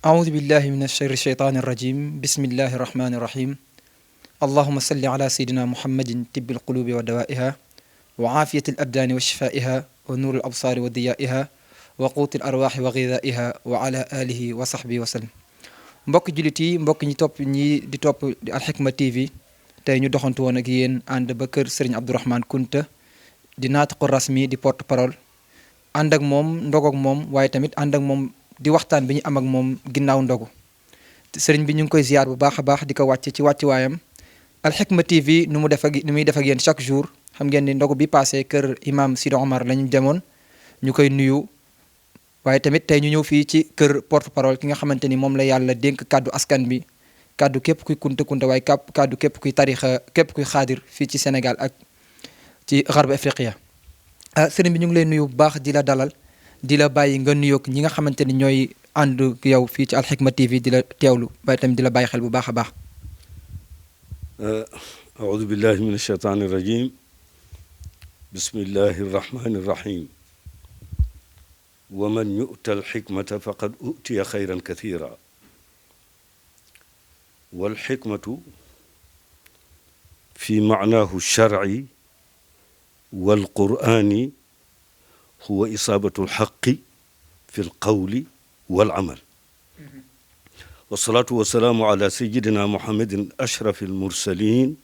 أعوذ بالله من الشر الشيطان الرجيم بسم الله الرحمن الرحيم اللهم صل على سيدنا محمد طب القلوب ودوائها وعافية الأبدان وشفائها ونور الأبصار وضيائها وقوت الأرواح وغذائها وعلى آله وصحبه وسلم mbokk jullit yi mbokk ñi di topp Al Hikma TV tey ñu doxantu woon ak yéen ànd ba kër Serigne Abdourahmane Kounta di naatiqu rasmi di porte parole ànd ak moom ndog ak moom waaye tamit ànd ak moom di waxtaan bi ñu am ak moom ginnaaw ndogu sëriñ bi ñu ngi koy ziar bu baax a baax di ko wàcce ci wàccuwaayam Al Hikma TV nu mu def ak nu muy def ak yéen chaque jour xam ngeen ni ndogu bi passé kër imam Sidi Omar la ñu demoon ñu koy nuyu waaye tamit tey ñu ñëw fii ci kër porte parole ki nga xamante ni moom la yàlla dénk kàddu askan bi kàddu képp kuy kunta waaye kàddu képp kuy tarixa képp kuy xaadir fii ci Sénégal ak ci Gharb Afriqiya sëriñ bi ñu ngi lay nuyu bu baax di la dalal di la bàyyi nga nuyoog ñi nga xamante ni ñooy ànd yow fii ci Al Hikma TV di la teewlu waaye tamit di la bàyyi xel bu baax a baax أعوذ بالله من الشيطان الرجيم بسم الله الرحمن الرحيم ومن يؤت الحكمة فقد أؤتي خيرا كثيرا والحكمة في معناه الشرعي والقرآني هو إصابة الحق في القول والعمل والصلاة والسلام على سيدنا محمد أشرف المرسلين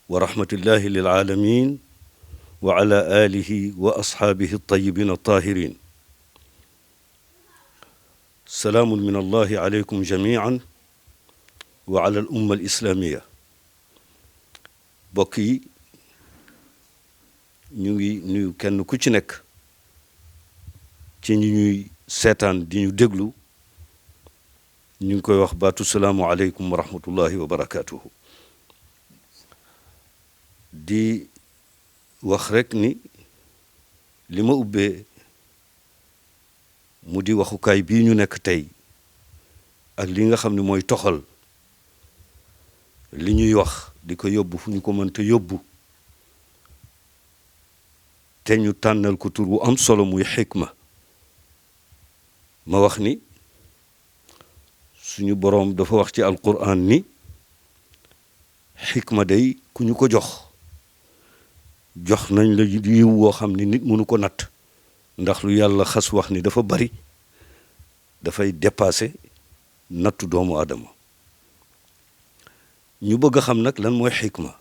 ورحمة الله للعالمين وعلى آله وأصحابه الطيبين الطاهرين سلام من الله عليكم جميعا وعلى الأمة الإسلامية بكي نيو كان ku ci nekk ci ñuy seetaan di ñu déglu ñu ngi koy wax baatu salaamu aleykum wa rahmatullahi wa barakatuhu di wax rek ni li ma ubbee mu di waxukaay bii ñu nekk tey ak li nga xam ne mooy toxal li ñuy wax di ko yóbbu fu ñu ko mënta yóbbu te ñu tànnal ko tur bu am solo muy xikma ma wax ni suñu boroom dafa wax ci alquran ni xikma day ku ñu ko jox nañ la yiw woo xam ni nit mënu ko natt ndax lu yàlla xas wax ni dafa bari dafay dépasser nattu doomu aadama ñu bëgg a xam nag lan mooy xikma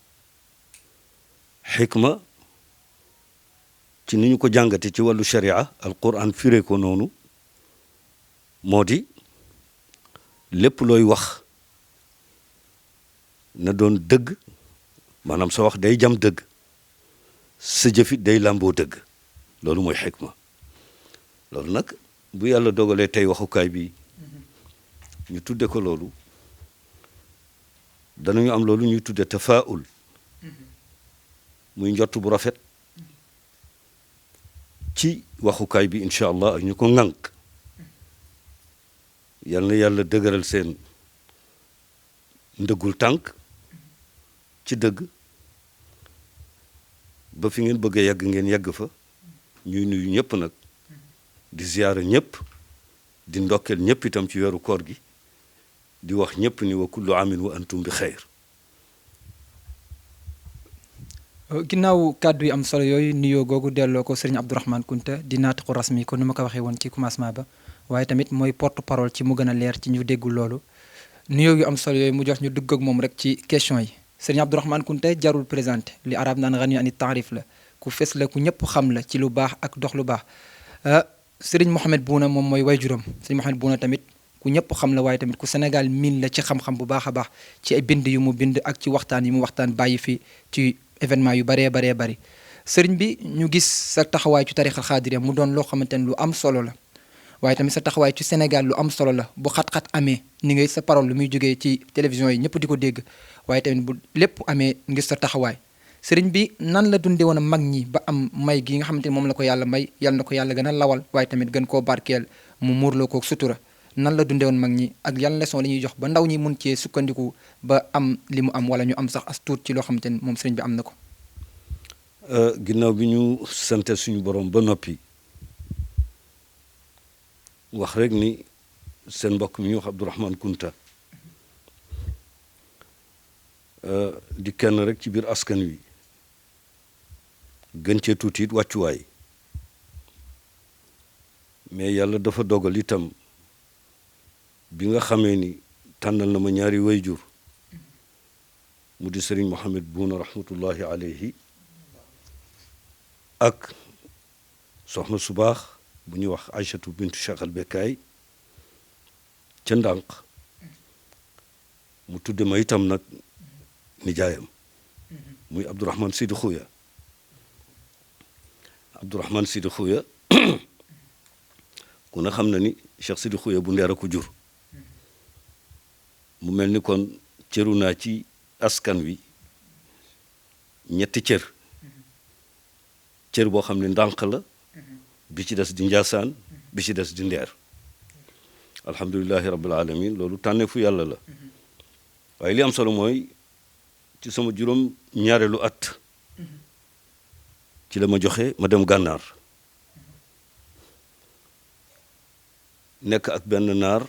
xikma ci ni ñu ko jàngate ci wàllu sharia alquran firee ko noonu moo di lépp looy wax na doon dëgg maanaam sa wax day jam dëgg sa jëfit day làmboo dëgg loolu mooy xikma loolu nag bu yàlla dogalee tey waxukaay bi ñu tudde ko loolu danañu am loolu ñuy tudde tafaul muy njott bu rafet ci waxukaay bi incha allah ak ñu ko ŋànk yal na yàlla dëgëral seen ndëggul tànk ci dëgg ba fi ngeen bëgg a yegg ngeen yegg fa ñuy nuyu ñëpp nag di ziyaara ñëpp di ndokkeel ñëpp itam ci weeru koor gi di wax ñëpp ni wa kullu amin wa antum bi xeyr ginnaaw kàddu yi am solo yooyu nuyoo googu delloo ko sëriñ Abdourahmane Kounta di naatiqu rasmi kon ni ma ko waxee woon ci commencement ba waaye tamit mooy porte parole ci mu gën a leer ci ñu déggul loolu nuyoo yu am solo yooyu mu jox ñu dugg ak moom rek ci question yi sëriñ Abdourahmane Kounta jarul présenté li arab naan ghani ani taarif la ku fes la ku ñëpp xam la ci lu baax ak dox lu baax sëriñ Mohamed Bouna moom mooy wayjuram sëriñ Mohamed Bouna tamit ku ñëpp xam la waaye tamit ku Sénégal miin la ci xam-xam bu baax a baax ci ay bind yu mu bind ak ci waxtaan yi mu waxtaan bàyyi fi ci événement yu baree bari sëriñ bi ñu gis sa taxawaay ci tarixa xaadiriya mu doon loo xamante ne lu am solo la waaye tamit sa taxawaay ci Sénégal lu am solo la bu xat-xat amee ni ngay sa parole lu muy jógee ci télévision yi ñëpp di ko dégg waaye tamit bu lépp amee ngir sa taxawaay sëriñ bi nan la dundee woon a mag ñi ba am may gi nga xamante ne moom la ko yàlla may yal na ko yàlla gën a lawal waaye tamit gën koo barkeel mu muurloo ko sutura nan la dundee woon mag ñi ak yan leçon la ñuy jox ba ndaw ñi mun cee sukkandiku ba am li mu am wala ñu am sax as tuut ci loo xamante ne moom sëriñ bi am na ko. ginnaaw bi ñu sante suñu borom ba noppi wax rek ni seen mbokk mi ñu wax Abdourahmane Kounta di kenn rek ci biir askan wi gën cee tuuti it wàccuwaay mais yàlla dafa dogal itam bi nga xamee ni tànnal na ma ñaari wayjur mu di Serigne Mohamed Bouna rahmatullahi alayhi ak soxna su baax bu ñuy wax Aïchatou bintu Cheikh al Bekkaay ca ndànk mu tudde ma itam nag nijaayam muy Abdourahman Sidi Xuya. Abdourahman Sidi Xuya ku ne xam na ni Cheikh Sidi Xuya bu Ndeer a ko jur mu mel ni kon cëru naa ci askan wi ñetti cër boo xam ne ndànk la bi ci des di Njaasaan bi ci des di Ndeer alhamdulilahi rabbil alamin loolu tànneefu yàlla la waaye li am solo mooy ci sama juróom ñaareelu at ci la ma joxe ma dem gànnaar nekk ak benn naar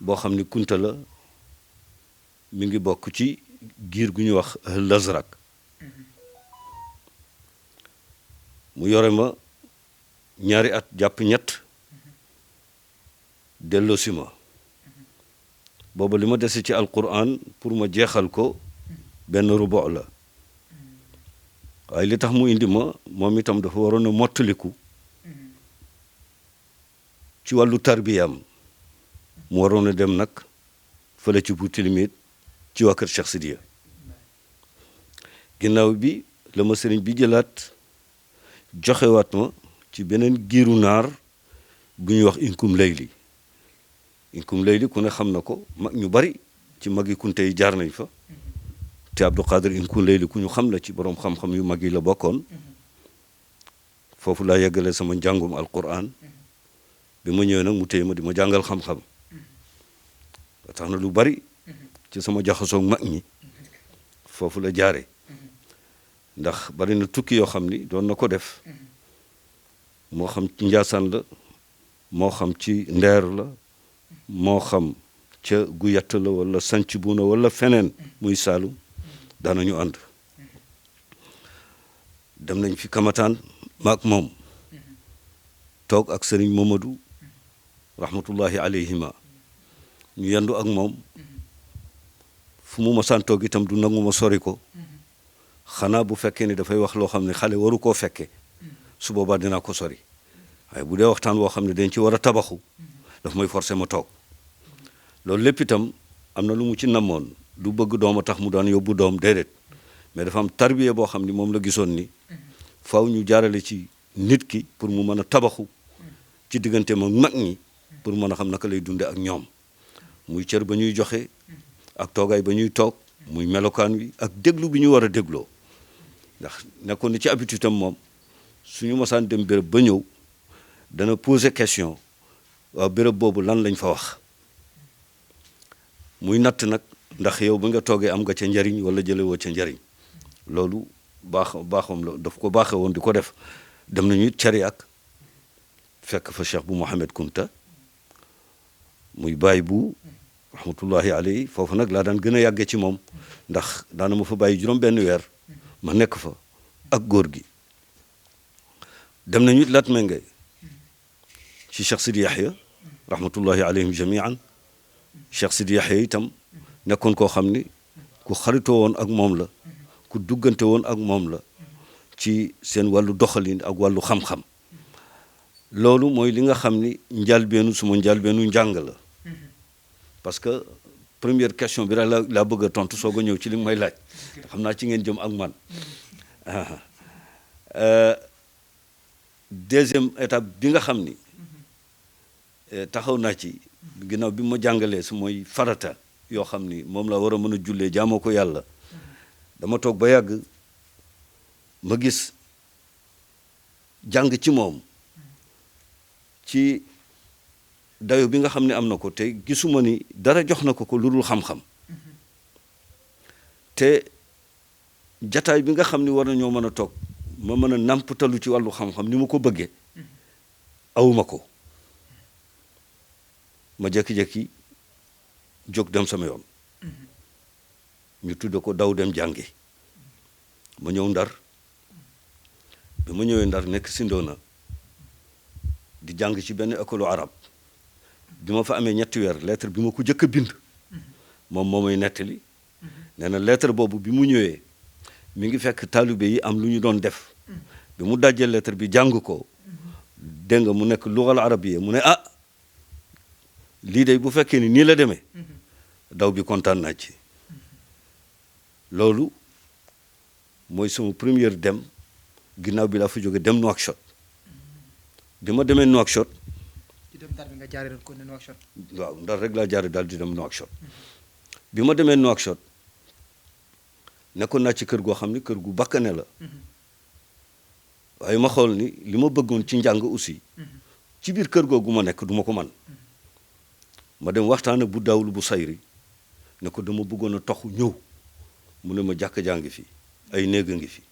boo xam ni kunta la mi ngi bokk ci giir gu ñuy wax Lazrak mu yore ma ñaari at jàpp ñett delloosi ma booba li ma dese ci alquran pour ma jeexal ko benn rubo la waaye li tax mu indi ma moom itam dafa waroon a mottaliku ci wàllu tarbiyam mu waroon a dem nag fële ci Boutilimit ci waa kër Cheikh Sidiya ginnaaw bi la ma sëriñ bi jëlaat joxewaat ma ci beneen giiru naar bu ñuy wax Inkum Layli Inkum Layli ku ne xam na ko mag ñu bari ci magi kunte yi jaar nañ fa te Abdou Qadir Inkum Layli ku ñu xam la ci boroom xam-xam yu mag yi la bokkoon foofu laa yeggale sama njàngum alquran bi ma ñëwee nag mu téye ma di ma jàngal xam-xam ba tax na lu bari ci sama jaxasoog mag ñi foofu la jaare ndax bari na tukki yoo xam ni doon na ko def moo xam ci Njaasaan la moo xam ci Ndeer la moo xam ca Guyat la wala Sanc Buuna wala feneen muy Saalum daanañu ànd dem nañ fi Kamataan maak moom toog ak sëriñ Mamadou rahmatullahi alayhima ñu yendu ak moom fu mu mosaan toog itam du nangu ma sori ko xanaa bu fekkee ni dafay wax loo xam ne xale waru koo fekke su boobaa dinaa ko sori waaye bu dee waxtaan woo xam ne dañ ci war a tabaxu daf may forcé ma toog loolu lépp itam am na lu mu ci namoon du bëgg doom a tax mu daan yóbbu doom déedéet mais dafa am tarbiya boo xam ni moom la gisoon ni faaw ñu jaarale ci nit ki pour mu mën a tabaxu ci diggante ma mag ñi pour mën a xam naka lay dunde ak ñoom muy cër ba ñuy joxe ak toogaay ba ñuy toog muy melokaan wi ak déglu bi ñu war a dégloo ndax nekkoon ni ci habitude am moom suñu mosaan dem béréb ba ñëw dana poser question waaw béréb boobu lan lañ fa wax muy natt nag ndax yow ba nga toogee am nga ca njariñ wala jële woo ca njariñ loolu baaxam la daf ko baaxe woon di ko def dem nañu it Cariak fekk fa Cheikh bu Mohamed Kunta muy baay bu rahmatullahi alayhi foofu nag laa daan gën a yàgge ci moom ndax daana ma fa bàyyi juróom benn weer ma nekk fa ak góor gi dem nañu it Latmingué ci Cheikh Sidi Yahya rahmatullahi alayhim jamian Cheikh Sidi Yahya itam nekkoon koo xam ni ku xaritoo woon ak moom la ku duggante woon ak moom la ci seen wàllu doxalin ak wàllu xam-xam loolu mooy li nga xam ni njalbeenu suma njalbeenu njàng la parce que première question bi rek laa bëgg a tontu soog a ñëw ci li may laaj xam naa ci ngeen jëm ak man deuxième étape bi nga xam ni taxaw naa ci ginnaaw bi ma jàngalee su mooy farata yoo xam ni moom la war a mën a jullee jaamoo ko yàlla dama toog ba yàgg ma gis jàng ci moom ci dayo bi nga xam ne am na ko te gisuma ni dara jox na ko lu dul xam-xam te jataay bi nga xam ni war na ñoo mën a toog ma mën a nàmptalu ci wàllu xam-xam ni ma ko bëggee awuma ko ma jekki-jekki jóg dem sama yoon ñu tudde ko daw dem jàngi ma ñëw Ndar bi ma ñëwee Ndar nekk Sindoona di jàng ci benn école arabe bi ma fa amee ñetti weer lettre bi ma ko jëkk a bind moom moo may nettali nee na lettre boobu bi mu ñëwee mi ngi fekk taalibe yi am lu ñu doon def bi mu dajjee lettre bi jàng ko dégg nga mu nekk lugal arabiya mu ne ah lii day bu fekkee ni nii la demee daw bi kontaan naa ci loolu mooy sama première dem ginnaaw bi laa fa jóge dem Nouakchott bi ma demee Nouakchott ci dem Ndar bi nga jaaree ko ne Nouakchott. waaw Ndar rek laa jaare daal di dem Nouakchott bi ma demee Nouakchott nekkoon naa ci kër goo xam ni kër gu bakkane la waaye ma xool ni li ma bëggoon ci njàng aussi ci biir kër googu ma nekk du ma ko man ma dem waxtaan ak bu daawlu bu sayri ne ko dama bëggoon a toxu ñëw mu ne ma jàkk jaa ngi fi ay néeg a ngi fi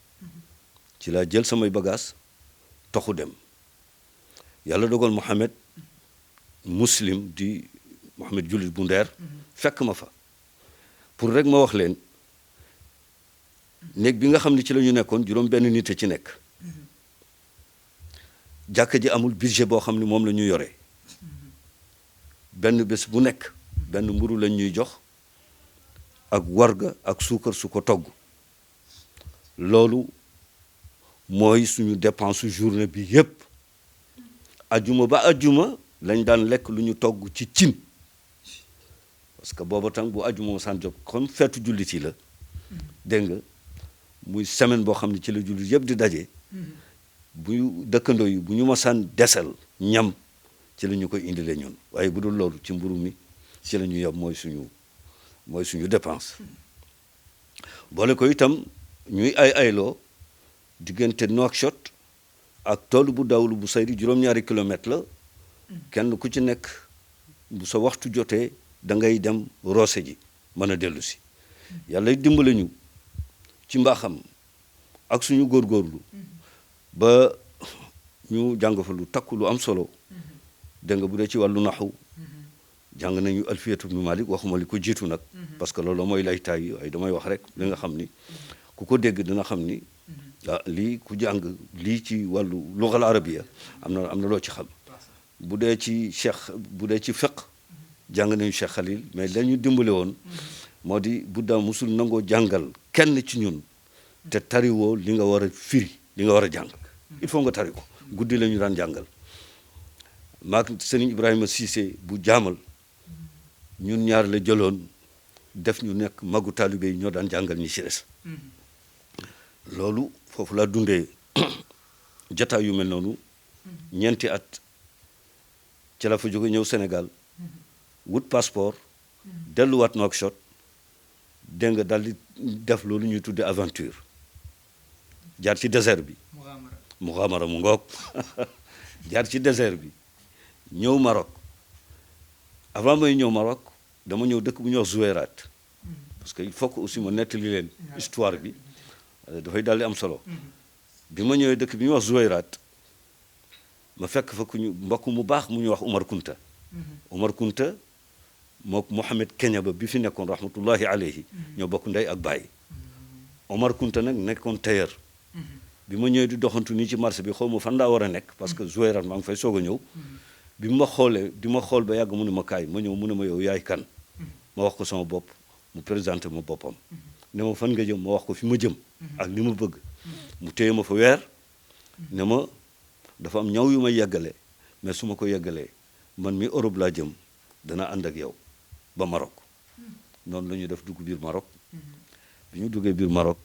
ci laa jël samay bagages toxu dem yàlla dogal Mohamed muslim di Mohamed jullit bu ndeer fekk ma fa pour rek ma wax leen néeg bi nga xam ne ci la ñu nekkoon juróom benn nit a ci nekk jàkka ji amul budget boo xam ne moom la ñu yore benn bés bu nekk benn mburu lañ ñuy jox ak warga ak suukar su ko togg loolu mooy suñu dépense su journée bi yépp ajuma ba ajuma lañ daan lekk lu ñu togg ci cin parce que booba tam bu ajuma ma saan jóg comme feetu jullit yi la dégg nga muy semaine boo xam ne ci la jullit yépp di daje bu dëkkandoo yi bu ñu ma saan desal ñam ci la ñu koy indilee ñun waaye bu dul loolu ci mburu mi ci la ñu yóbbu mooy suñu dépense boole ko itam ñuy ayloo diggante Nouakchott ak toolu bu dawlu bu sayri juróom-ñaari kilomètre la kenn ku ci nekk bu sa waxtu jotee da ngay dem roose ji mën a dellu si yàlla dimbale ñu ci mbaaxam ak suñu góorgóorlu ba ñu jàng fa lu takku lu am solo dégg nga bu dee ci wàllu naxu jàng nañu alfiyatu ibnu malik waxuma li ko jiitu nag parce que loolu mooy laytaay yi waaye damay wax rek li nga xam ni ku ko dégg dina xam ni lii ku jàng lii ci wàllu lugal arabiya am na loo ci xam bu dee ci fiqh jàng nañu Cheikh Khalil mais dañu dimbale woon moo di Buddha musul nangoo jàngal kenn ci ñun te tariwoo li nga war a firi li nga war a jàng il faut nga tari ko guddi la ñu daan jàngal maak Serigne Ibrahima Cissé bu jaamal ñun ñaar la jëloon def ñu nekk magu taalibe yi ñoo daan jàngal ñi ci des loolu foofu laa dundee jotaay yu mel noonu ñeenti at ci la fa jóge ñëw Sénégal wut passeport delluwaat Nouakchott dégg nga daal di def loolu ñuy tuddee aventure jaar ci désert bi Mughamara mu ngoog jaar ci désert bi ñëw Maroc avant may ñëw Maroc dama ñëw dëkk bu ñuy wax Zouérat parce que il faut que aussi ma nettali leen histoire bi dafay daal di am solo bi ma ñëwee dëkk bi ñuy wax Zouérat ma fekk fa ku ñu mbokk mu baax mu ñuy wax Umar Kunta Umar Kunta mook Mohamed Keñaba bi fi nekkoon rahmatullahi alayhi ñoo bokk ndey ak baay Umar Kunta nag nekkoon tailleur bi ma ñëwee di doxantu nii ci marché bi xaw ma fan laa war a nekk parce que Zouérat maa ngi fay soog a ñëw bi ma xoolee di ma xool ba yàgg mu ne ma kaay ma ñëw mu ne ma yow yaay kan ma wax ko sama bopp mu présenté ma boppam ne ma fan nga jëm ma wax ko fi ma jëm ak li ma bëgg mu téye ma fa weer ne ma dafa am ñaw yu may yeggale mais su ma ko yeggalee man mi Europe laa jëm dana ànd ak yow ba Maroc noonu la ñuy def dugg biir Maroc bi ñu duggee biir Maroc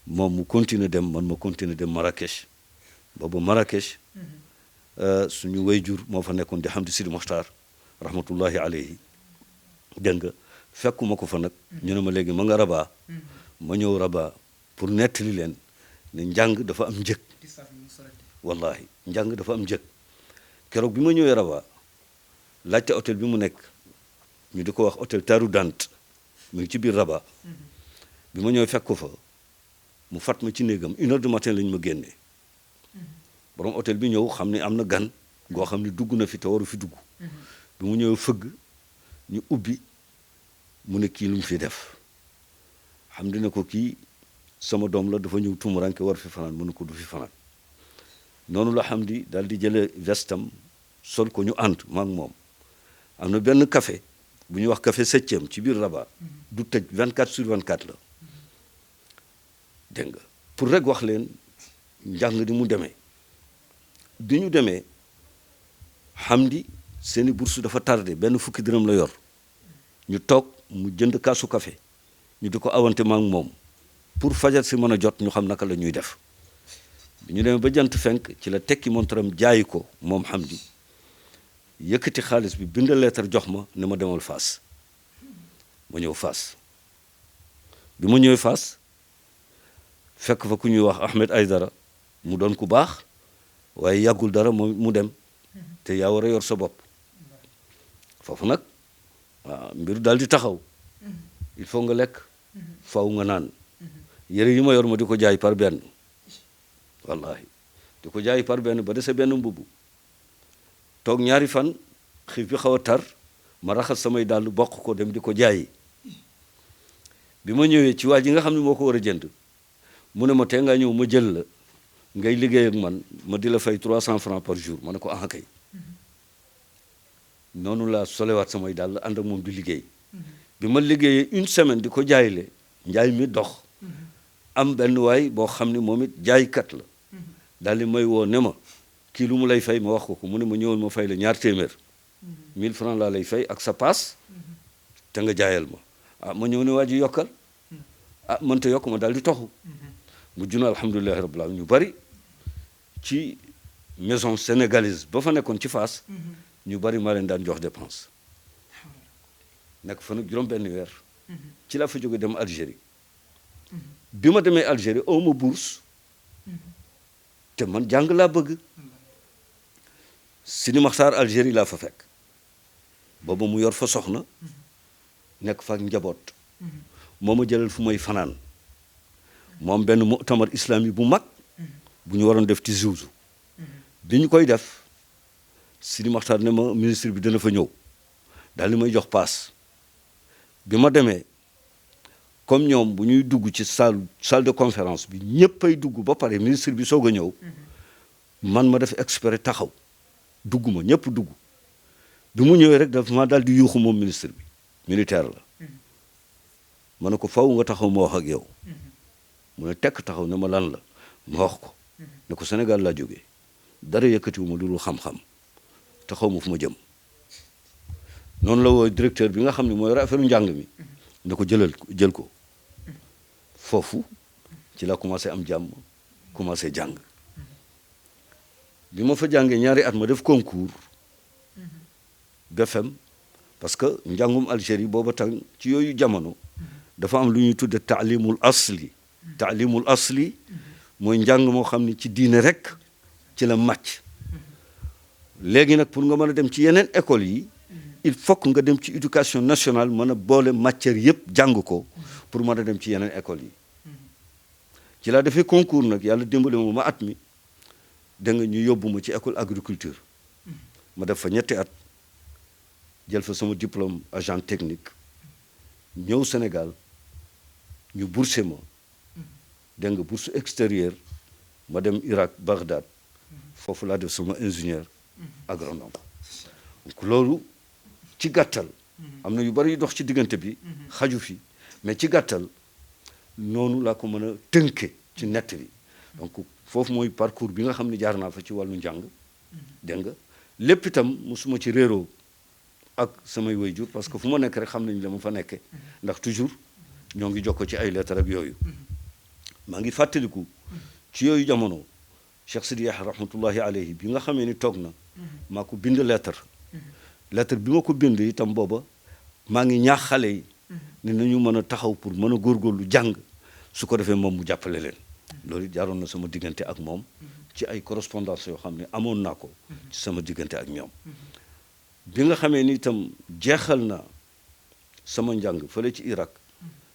moom mu continuer dem man ma continuer dem Marrakech boobu Marrakech suñu wayjur moo fa nekkoon di Hamdi Sidi Mokhtar rahmatullahi alayhi dégg nga fekkuma ko fa nag ñu ne ma léegi ma nga Rabat ma ñëw Rabat pour nettali leen ne njàng dafa am njëg wallahi njàng dafa am njëg keroog bi ma ñëwee Rabat laajte hôtel bi mu nekk ñu di ko wax hôtel Taru Dant mu ngi ci biir Rabat bi ma ñëwee fekk ko fa mu fat ma ci néegam 1h du matin lañu ma génnee borom hôtel bi ñëw xam ne am na gan goo xam ne dugg na fi te waru fi dugg bi mu ñëwee fëgg ñu ubbi mu ne kii lu mu fi def xam dina ko kii sama doom la dafa ñëw tumuranke war fi fanaan mu ne ko du fi fanaan noonu la xam di daal di jële vestam sol ko ñu ànd maak moom am na benn café bu ñuy wax café 7e ci biir Rabat du tëj 24/24 la dégg nga pour rek wax leen njàng di mu demee bi ñu demee Hamdi seeni bourse dafa tardé benn fukki dërëm la yor ñu toog mu jënd kaasu café ñu di ko awante ma ak moom pour fajar si mën a jot ñu xam naka la ñuy def bi ñu demee ba jant fenk ci la tekki montaram jaayi ko moom Hamdi yëkkati xaalis bi bind lettre jox ma ne ma demal Fass ma ñëw Fass bi ma ñëwee Fass fekk fa ku ñuy wax Ahmed Aïdara mu doon ku baax waaye yàggul dara mu dem te yaa war a yor sa bopp foofu nag waaw mbir daal di taxaw il faut nga lekk faw nga naan yére yi ma yor ma di ko jaay par benn wallahi di ko jaay par benn ba dese benn mbubb toog ñaari fan xiif bi xaw a tar ma raxas samay dàll bokk ko dem di ko jaayi bi ma ñëwee ci waa ji nga xam ne moo ko war a jënd mu ne ma tee ngaa ñëw ma jël la ngay liggéey ak man ma di la fay 300 francs par jour ma ne ko ah kay noonu laa solewaat samay dàll ànd ak moom di liggéey bi ma liggéeyee une semaine di ko jaayle njaay mi dox am benn waay boo xam ne moom it jaaykat la daal di may woo ne ma kii lu mu lay fay ma wax ko mu ne ma ñëwal ma fay la ñaar téeméer 1000 francs laa lay fay ak sa paas te nga jaayal ma ah ma ñëw ne waa ji yokkal ah mënta yokk ma daal di toxu mu juna alhamdulilahi rabbil alamin ñu bari ci maison sénégalaise ba fa nekkoon ci Fass ñu bari maa leen daan jox dépense nekk fa nag juróom benn weer ci laa fa jóge dem Algérie bi ma demee Algérie aw ma bourse te man jàng laa bëgg Sidi Maxtaar Algérie laa fa fekk booba mu yor fa soxna nekk fa ak njaboot moo ma jëlal fu may fanaan moom benn mu'tamar islami bu mag bu ñu waroon def ci Zouzou bi ñu koy def Sidi Maxtaar ne ma ministre bi dana fa ñëw daal di may jox paas bi ma demee comme ñoom bu ñuy dugg ci salle de conférence bi ñëpp ay dugg ba pare ministre bi soog a ñëw man ma def exprès taxaw dugg ma ñëpp dugg bi mu ñëwee rek dafa ma daal di yuuxu moom ministre bi militaire la ma ne ko faw nga taxaw ma wax ak yow mu ne tekk taxaw ne ma lan la ma wax ko ne ko Sénégal laa jógee dara yëkkatiwu ma lu xam-xam taxaw ma fu ma jëm noonu la woo directeur bi nga xam ne mooy yor affaire njàng mi ne ko jël ko foofu ci la commencé am jàmm commencé jàng bi ma fa jàngee ñaari at ma def concours BFEM parce que njàngum Algérie booba tam ci yooyu jamono dafa am lu ñuy tudde taalimul asli mooy njàng moo xam ne ci diine rek ci la màcc léegi nag pour nga mën a dem ci yeneen école yi il faut que nga dem ci éducation nationale mën a boole matière yëpp jàng ko pour mën a dem ci yeneen école yi ci laa defee concours nag yàlla dimbali ma at mi da nga ñu yóbbu ma ci école agriculture ma def fa ñetti at jël fa sama diplôme agent technique ñëw Sénégal ñu bourse ma dégg nga bourse extérieure ma dem Irak Bagdad foofu laa def sama ingénieur agronome donc loolu ci gàttal am na yu bari yu dox ci diggante bi xaju fi mais ci gàttal noonu laa ko mën a tënke ci nett bi donc foofu mooy parcours bi nga xam ne jaar naa fa ci wàllu njàng dégg nga lépp itam musuma ci réeroo ak samay waajur parce que fu ma nekk rek xam nañ la ma fa nekke ndax toujours ñoo ngi jokko ci ay lettre ak yooyu maa ngi fàttaliku ci yooyu jamono Cheikh Sidi Yahya rahmatullahi alayhi bi nga xamee ni toog na maa ko bind lettre bi ma ko bind itam booba maa ngi ñaax xale yi ne nañu mën a taxaw pour mën a góorgóorlu jàng su ko defee moom mu jàppale leen loolu jaaroon na sama diggante ak moom ci ay correspondance yoo xam ne amoon naa ko ci sama diggante ak ñoom bi nga xamee ni itam jeexal na sama njàng fële ci Irak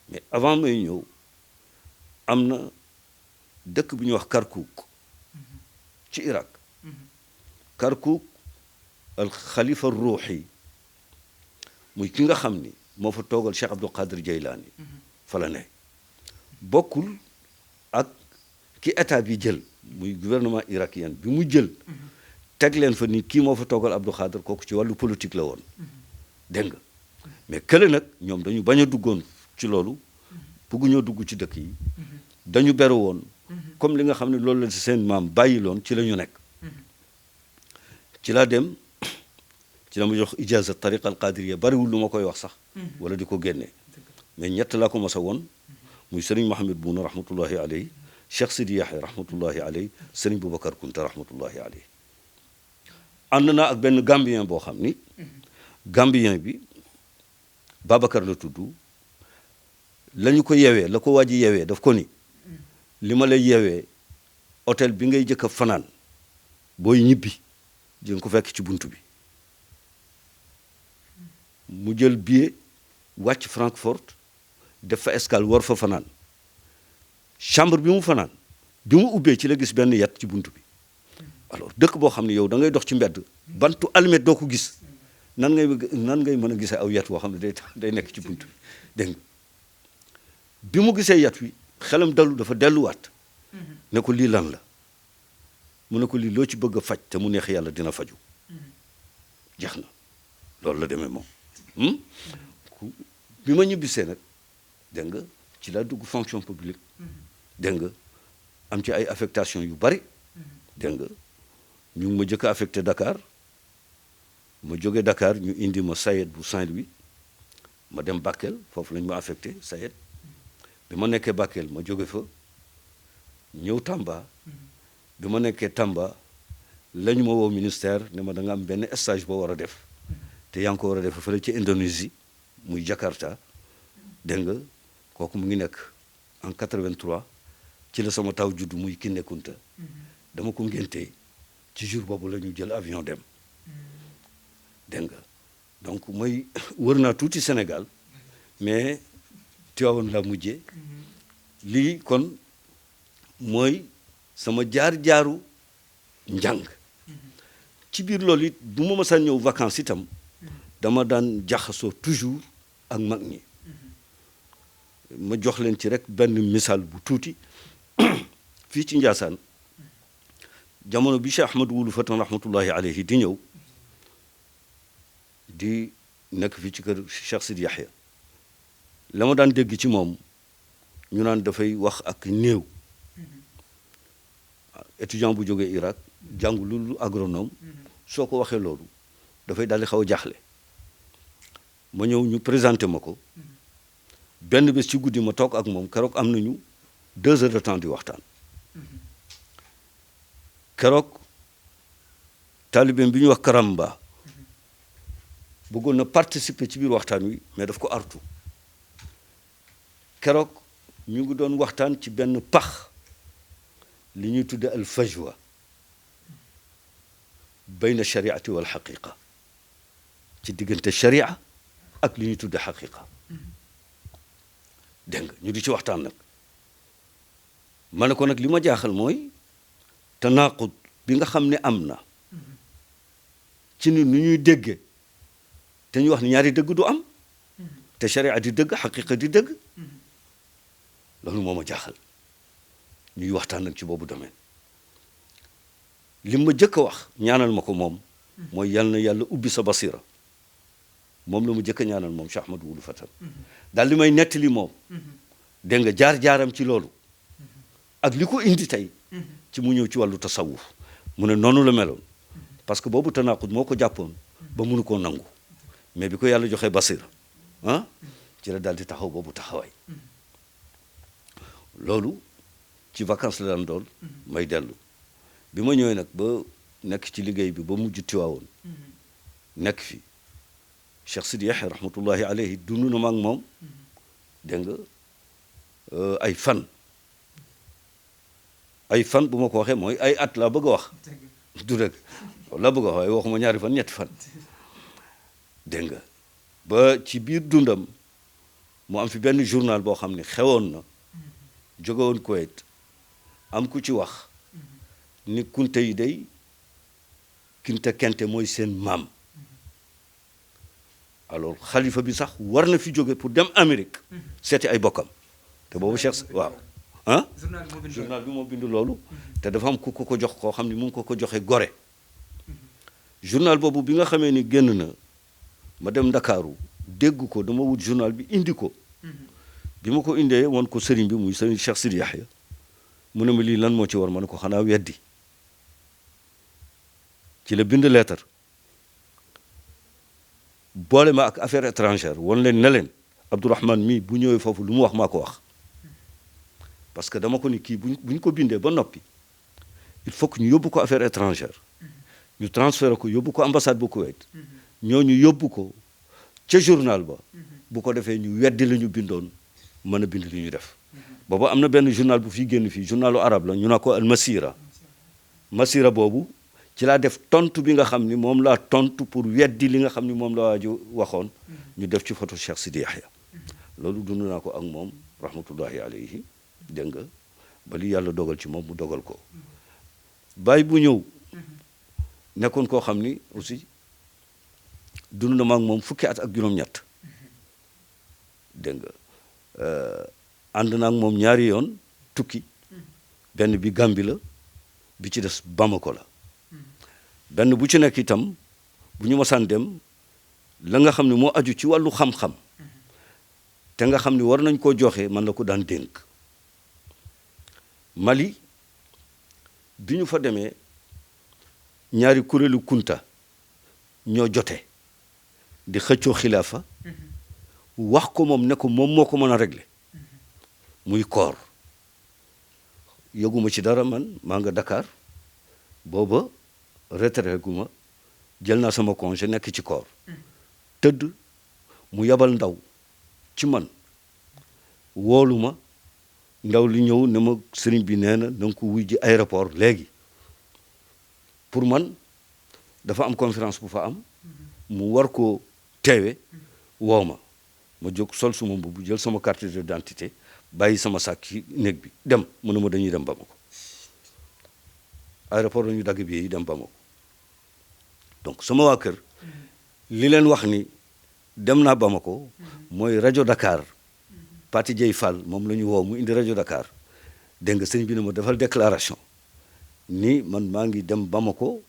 mais avant may ñëw am na dëkk bu ñuy wax Kirkuk ci Irak Kirkuk al xalifa ruuxi muy ki nga xam ni moo fa toogal Cheikh Abdul Qadir Jaylaani fa la ne bokkul ak ki état bi jël muy gouvernement irakien bi mu jël teg leen fa ni kii moo fa toogal Abdul Qadir kooku ci wàllu politique la woon dégg nga mais kële nag ñoom dañu bañ a duggoon ci loolu bëgguñoo dugg ci dëkk yi dañu beru woon comme li nga xam ne loolu la seen maam bàyyi loon ci la ñu nekk ci laa dem ci la ma jox ijaza tariqa al qadiriya bariwul lu ma koy wax sax wala di ko génnee mais ñett laa ko mas a woon muy sëriñ Mohamed Bouna rahmatullahi alayhi Cheikh Sidi Yahya rahmatullahi alayhi sëriñ Boubacar Kunta rahmatullahi alayhi ànd naa ak benn gambien boo xam ni gambien bi Babacar la tudd la ñu ko yewee la ko waa ji yewee daf ko ni li ma lay yewee hôtel bi ngay jëkk a fanaan booy ñibbi di nga ko fekk ci bunt bi mu jël billet wàcc Francfort def fa escale war fa fanaan chambre bi mu fanaan bi mu ubbee ci la gis benn yat ci bunt bi alors dëkk boo xam ne yow da ngay dox ci mbedd bantu almet doo ko gis nan ngay mën a gisee aw yat woo xam ne day nekk ci bunt bi dégg nga bi mu gisee yat wi xelam dalu dafa delluwaat ne ko lii lan la mu ne ko lii loo ci bëgg a faj te mu neex yàlla dina faju jeex na loolu la demee moom bi ma ñibbisee nag dégg nga ci laa dugg fonction publique dégg nga am ci ay affectation yu bari dégg nga ñu ngi ma jëkk a affecté Dakar ma jóge Dakar ñu indi ma Sayed bu Saint-Louis ma dem Bakel foofu lañ ma affecté Sayed bi ma nekkee Bakel ma jóge fa ñëw Tamba bi ma nekkee Tamba la ñu ma woo ministère ne ma da nga am benn stage boo war a def te yaa ngi ko war a def fële ci Indonésie muy Jakarta dégg nga kooku mu ngi nekk en 83 ci la sama taw juddu muy Kiné Kunta dama ko ngéntee ci jour boobu la ñu jël avion dem dégg nga donc mooy wër naa tuuti Sénégal mais Tivaouane laa mujjee lii kon mooy sama jaar-jaaru njàng ci biir loolu it bu ma mësaan ñëw vacances itam dama daan jaxasoo toujours ak mag ñi ma jox leen ci rek benn misaal bu tuuti fii ci Njaasaan jamono bi Cheikh Ahmad Wulu Fatan rahmatullahi alayhi di ñëw di nekk fii ci kër Cheikh Sidi Yahya la ma daan dégg ci moom ñu naan dafay wax ak néew étudiant bu jógee Irak jàngu lu agronome soo ko waxee loolu dafay daal di xaw a jaaxle ma ñëw ñu présenté ma ko benn bés ci guddi ma toog ak moom keroog am nañu 2 heures de temps di waxtaan keroog taalibeem bi ñuy wax Karamba bëggoon na participer ci biir waxtaan wi mais daf ko artu keroog ñu ngi doon waxtaan ci benn pax li ñuy tudde al fajwa bayna shariati wal xaqiqa ci diggante sharia ak li ñuy tudde xaqiqa dégg nga ñu di ci waxtaan nag ma ne ko nag li ma jaaxal mooy tanaqud bi nga xam ne am na ci ni nu ñuy dégge te ñu wax ni ñaari dëgg du am te sharia di dëgg xaqiqa di dëgg loolu moo ma jaaxal ñuy waxtaan nag ci boobu domaine li ma jëkk a wax ñaanal ma ko moom mooy yal na yàlla ubbi sa basira moom la mu jëkk a ñaanal moom Cheikh Ahmad Wulu Fatan daal li may nettali moom dégg nga jaar-jaaram ci loolu ak li ko indi tey ci mu ñëw ci wàllu tasawuf mu ne noonu la meloon parce que boobu tanaqud moo ko jàppoon ba mënu koo nangu mais bi ko yàlla joxee basira ah ci la daal di taxaw boobu taxawaay loolu ci vacances la daan doon may dellu bi ma ñëwee nag ba nekk ci liggéey bi ba mujj Tiwaawoon nekk fi Cheikh Sidi Yahya rahmatullahi alayhi dund na ma ak moom dégg nga ay fan bu ma ko waxee mooy ay at laa bëgg a wax du dëgg laa bëgg a wax waaye waxuma ñaari fan ñetti fan dégg nga ba ci biir dundam mu am fi benn journal boo xam ne xewoon na jóge woon Kuwait am ku ci wax ni kunte yi day Kunta Kinte mooy seen maam alors xalifa bi sax war na fi jóge pour dem Amérique seeti ay bokkam te boobu Cheikh waaw ah journal bi moo bind loolu te dafa am ku ko jox koo xam ne mu ngi ko joxe Gorée journal boobu bi nga xamee ni génn na ma dem Ndakaaru dégg ko dama wut journal bi indi ko bi ma ko indee woon ko sëriñ bi muy sëriñ Cheikh Sidi Yahya mu ne ma lii lan moo ci war ma ne ko xanaa weddi ci la bind leetar boole ma ak affaire étrangère wan leen ne leen Abdourahmane mii bu ñëwee foofu lu mu wax maa ko wax parce que dama ko ni kii buñ ko bindee ba noppi il faut que ñu yóbbu ko affaire étrangère ñu transféré ko yóbbu ko ambassade bu Koweït ñooñu yóbbu ko ca journal ba bu ko defee ñu weddi la ñu bindoon mën a bind li ñu def booba am na benn journal bu fii génn fii journalu arabe la ñu naa ko al masira boobu ci laa def tontu bi nga xam ni moom laa tontu pour weddi li nga xam ni moom la waa ji waxoon ñu def ci photo Cheikh Sidi Yahya loolu dund naa ko ak moom rahmatullahi alayhi dégg nga ba li yàlla dogal ci moom mu dogal ko bàyyi bu ñëw nekkoon koo xam ni aussi dund na ma ak moom fukki at ak juróom-ñett dégg nga ànd na ak moom ñaari yoon tukki benn bi Gàmbi la bi ci des Bamako la benn bu ci nekk itam bu ñu masaan dem la nga xam ne moo aju ci wàllu xam-xam te nga xam ne war nañ koo joxe man la ko daan dénk Mali bi ñu fa demee ñaari kuréelu kunta ñoo jote di xëccoo xilaafa wax ko moom ne ko moom moo ko mën a régler muy koor yëguma ci dara man maa nga Dakar booba retraité guma jël naa sama congé nekk ci koor tëdd mu yabal ndaw ci man woolu ma ndaw li ñëw ne ma sëriñ bi nee na nga ko wuy ji aéroport léegi pour man dafa am conférence bu fa am mu war ko teewe woo ma jóg sol suma mbubb jël sama carte d'identité bàyyi sama sac ci néeg bi dem mu ne ma dañuy dem Bamako aéroport la ñu dagg bi yi dem Bamako donc sama waa kër li leen wax ni dem naa Bamako mooy rajo Dakar Pati Dieye Fall moom la ñu woo mu indi rajo Dakar dégg nga sëñ bi ne ma defal déclaration ni man maa ngi dem Bamako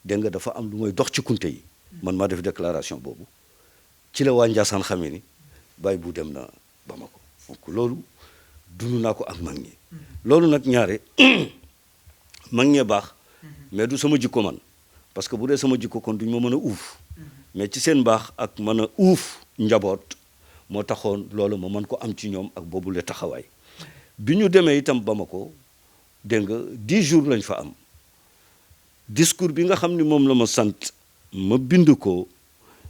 dégg nga dafa am lu mooy dox ci kunte yi man maa def déclaration boobu ci la waa Ndiassane xamee ni bàyyi bu dem na Bamako donc loolu dund naa ko ak mag ñi loolu nag ñaare mag ñee baax mais du sama jikko man parce que bu dee sama jikko kon duñ ma mën a uuf mais ci seen baax ak mën a uuf njaboot moo taxoon loolu ma mën ko am ci ñoom ak boobu le taxawaay bi ñu demee itam Bamako dégg nga 10 jours lañ fa am discours bi nga xam ni moom la ma sant ma bind ko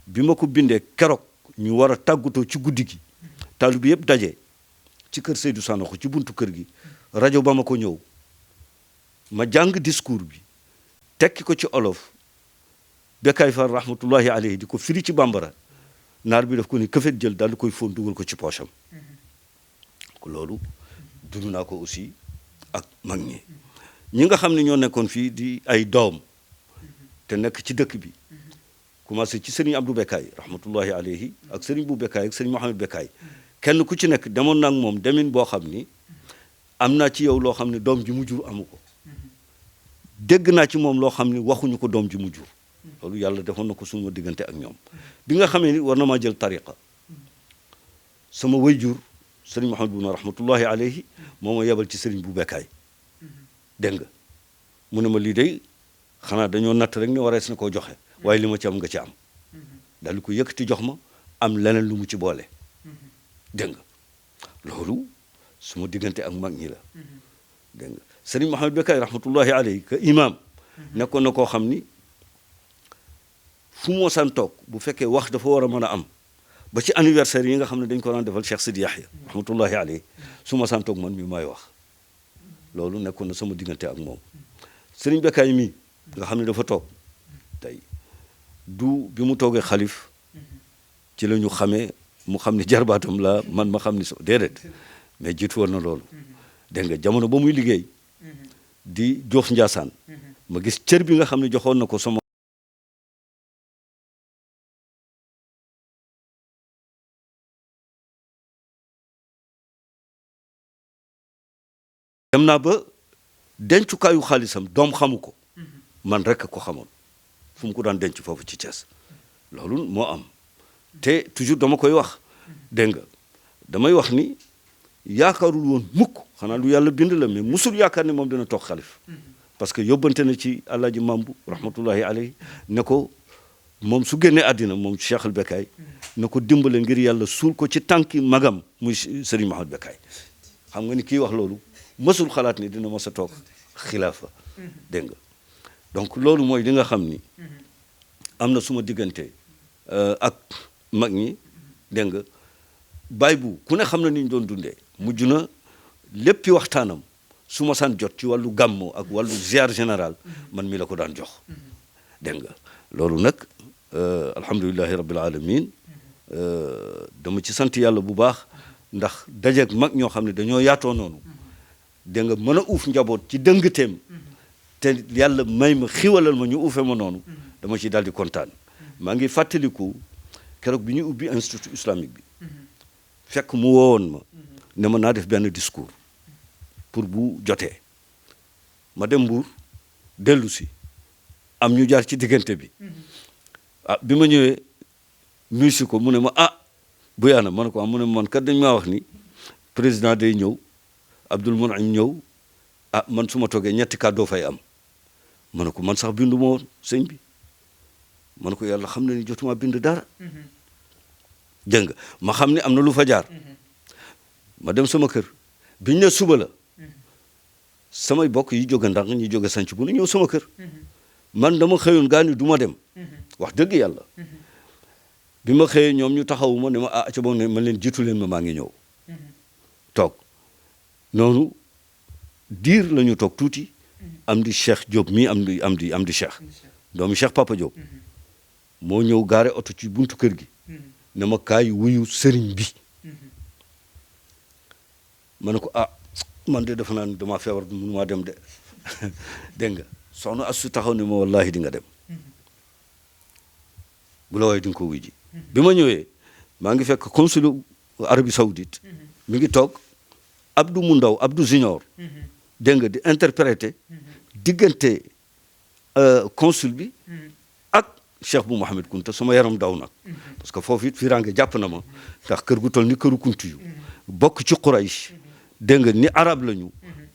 bi ma ko bindee keroog ñu war a tàggatoo ci guddi gi taalibe bi yëpp daje ci kër Seydou Sanokho ci buntu kër gi rajo Bamako ñëw ma jàng discours bi tekki ko ci olof Bekkaay Fall rahmatullahi alayhi di ko firi ci bambara naar bi daf ko ni këfet jël daal di koy fóon dugal ko ci poosam loolu dund naa ko aussi ak mag ñi nga xam ne ñoo nekkoon fii di ay doom te nekk ci dëkk bi commencé ci sëriñ Abdou Bekkaay rahmatullahi alayhi ak sëriñ bu Bekkaay ak sëriñ Mohamed Bekkaay kenn ku ci nekk demoon naa ak moom demin boo xam ni am naa ci yow loo xam ne doom ji mu jur amu ko dégg naa ci moom loo xam ne waxuñu ko doom ji mu jur loolu yàlla defoon na ko suma diggante ak ñoom bi nga xamee ni war na maa jël tariqa sama wayjur sëriñ Mohamed Bouna rahmatullahi alayhi moo ma yebal ci sëriñ bu Bekkaay dégg nga mu ne ma lii day xanaa dañoo natt rek ne warees na koo joxe waaye li ma ci am nga ci am daal di ko yëkkati jox ma am leneen lu mu ci boole dégg nga loolu suma diggante ak mag ñi la dégg nga sëriñ Mohamed Bekkaay rahmatullahi alayhi ka imam nekkoon na koo xam ni fu moo san toog bu fekkee wax dafa war a mën a am ba ci anniversaire yi nga xam ne dañ ko daan defal Cheikh Sidi Yahya rahmatullahi alayhi su ma san toog man mi maay wax loolu nekkoon na sama diggante ak moom sëriñ Bekkaay mii nga xam ne dafa toog tey du bi mu toogee xalif ci la ñu xamee mu xam ne jarbaatam la man ma xam ni so déedéet mais jiitu woon na loolu dégg nga jamono ba muy liggéey di jox Njaasaan ma gis cër bi nga xam ne joxoon na ko sama dem naa ba dencukaayu xaalisam doom xamu ko man rek ko xamoon fu mu ko daan denc foofu ci Thiès loolu moo am te toujours dama koy wax dégg nga damay wax ni yaakaarul woon mukk xanaa lu yàlla bind la mais musul yaakaar ne moom dina toog xalif parce que yóbbante na ci Alaaji Mambu rahmatullahi alayhi ne ko moom su génnee àddina moom Cheikh al Becaye na ko dimbale ngir yàlla suul ko ci tànki magam muy Serigne Mahamad Becaye xam nga ni kii wax loolu mësul xalaat ni dina mës a toog xilaafa dégg nga donc loolu mooy li nga xam ni am na suma diggante ak mag ñi dégg nga baay bu ku ne xam na ni ñu doon dundee mujj na léppi waxtaanam su ma saan jot ci wàllu gàmmo ak wàllu ziar général man mi la ko daan jox dégg nga loolu nag alhamdulilahi rabbil alamin dama ci sant yàlla bu baax ndax dajeeg mag ñoo xam ne dañoo yaatoo noonu dégg nga mën a uuf njaboot ci dëngteem te yàlla may ma xiwalal ma ñu uufe ma noonu dama ci daal di kontaan maa ngi fàttaliku keroog bi ñu ubbi institut islamique bi fekk mu woowoon ma ne ma naa def benn discours pour bu jotee ma dem Mbuur dellu si am ñu jaar ci diggante bi bi ma ñëwee nuyu si ko mu ne ma bu yaana ma ne ko mu ne man kat dañ maa wax ni président day ñëw Abdoul Mounaim ñëw man su ma toogee ñetti kàddoo fay am ma ne ko man sax bindu ma woon sëñ bi ma ne ko yàlla xam na ni jotuma bind dara dégg nga ma xam ne am na lu fa jaar ma dem sama kër biñ ne suba la samay bokk yi jóge Ndar ñi jóge sanc bu nu ñëw sama kër man dama xëyoon gaa ni du ma dem wax dëgg yàlla bi ma xëyee ñoom ñu taxawu ma ne ma ca boog ne ma leen jiitu leen ma maa ngi ñëw toog noonu diir la ñu toog tuuti am di Cheikh Diop mii am di Cheikh doomu Cheikh Papa Diop moo ñëw gaare oto ci buntu kër gi ne ma kaay wuyu sëriñ bi ma ne ko man de dafa naan dama feebar mënu maa dem de dégg nga soxna Astou taxaw ne ma wallahi di nga dem bu la waaye di nga ko wuy ji bi ma ñëwee maa ngi fekk consul Arabie Saoudite mi ngi toog Abdou mu ndaw Abdou Junior dégg nga di interpréter diggante consul bi ak Cheikh bu Mouhamed Kunta sama yaram daw nag parce que foofu it firange jàpp na ma ndax kër gu toll ni këru kuntu yu bokk ci Quraysh dégg nga ni arab lañu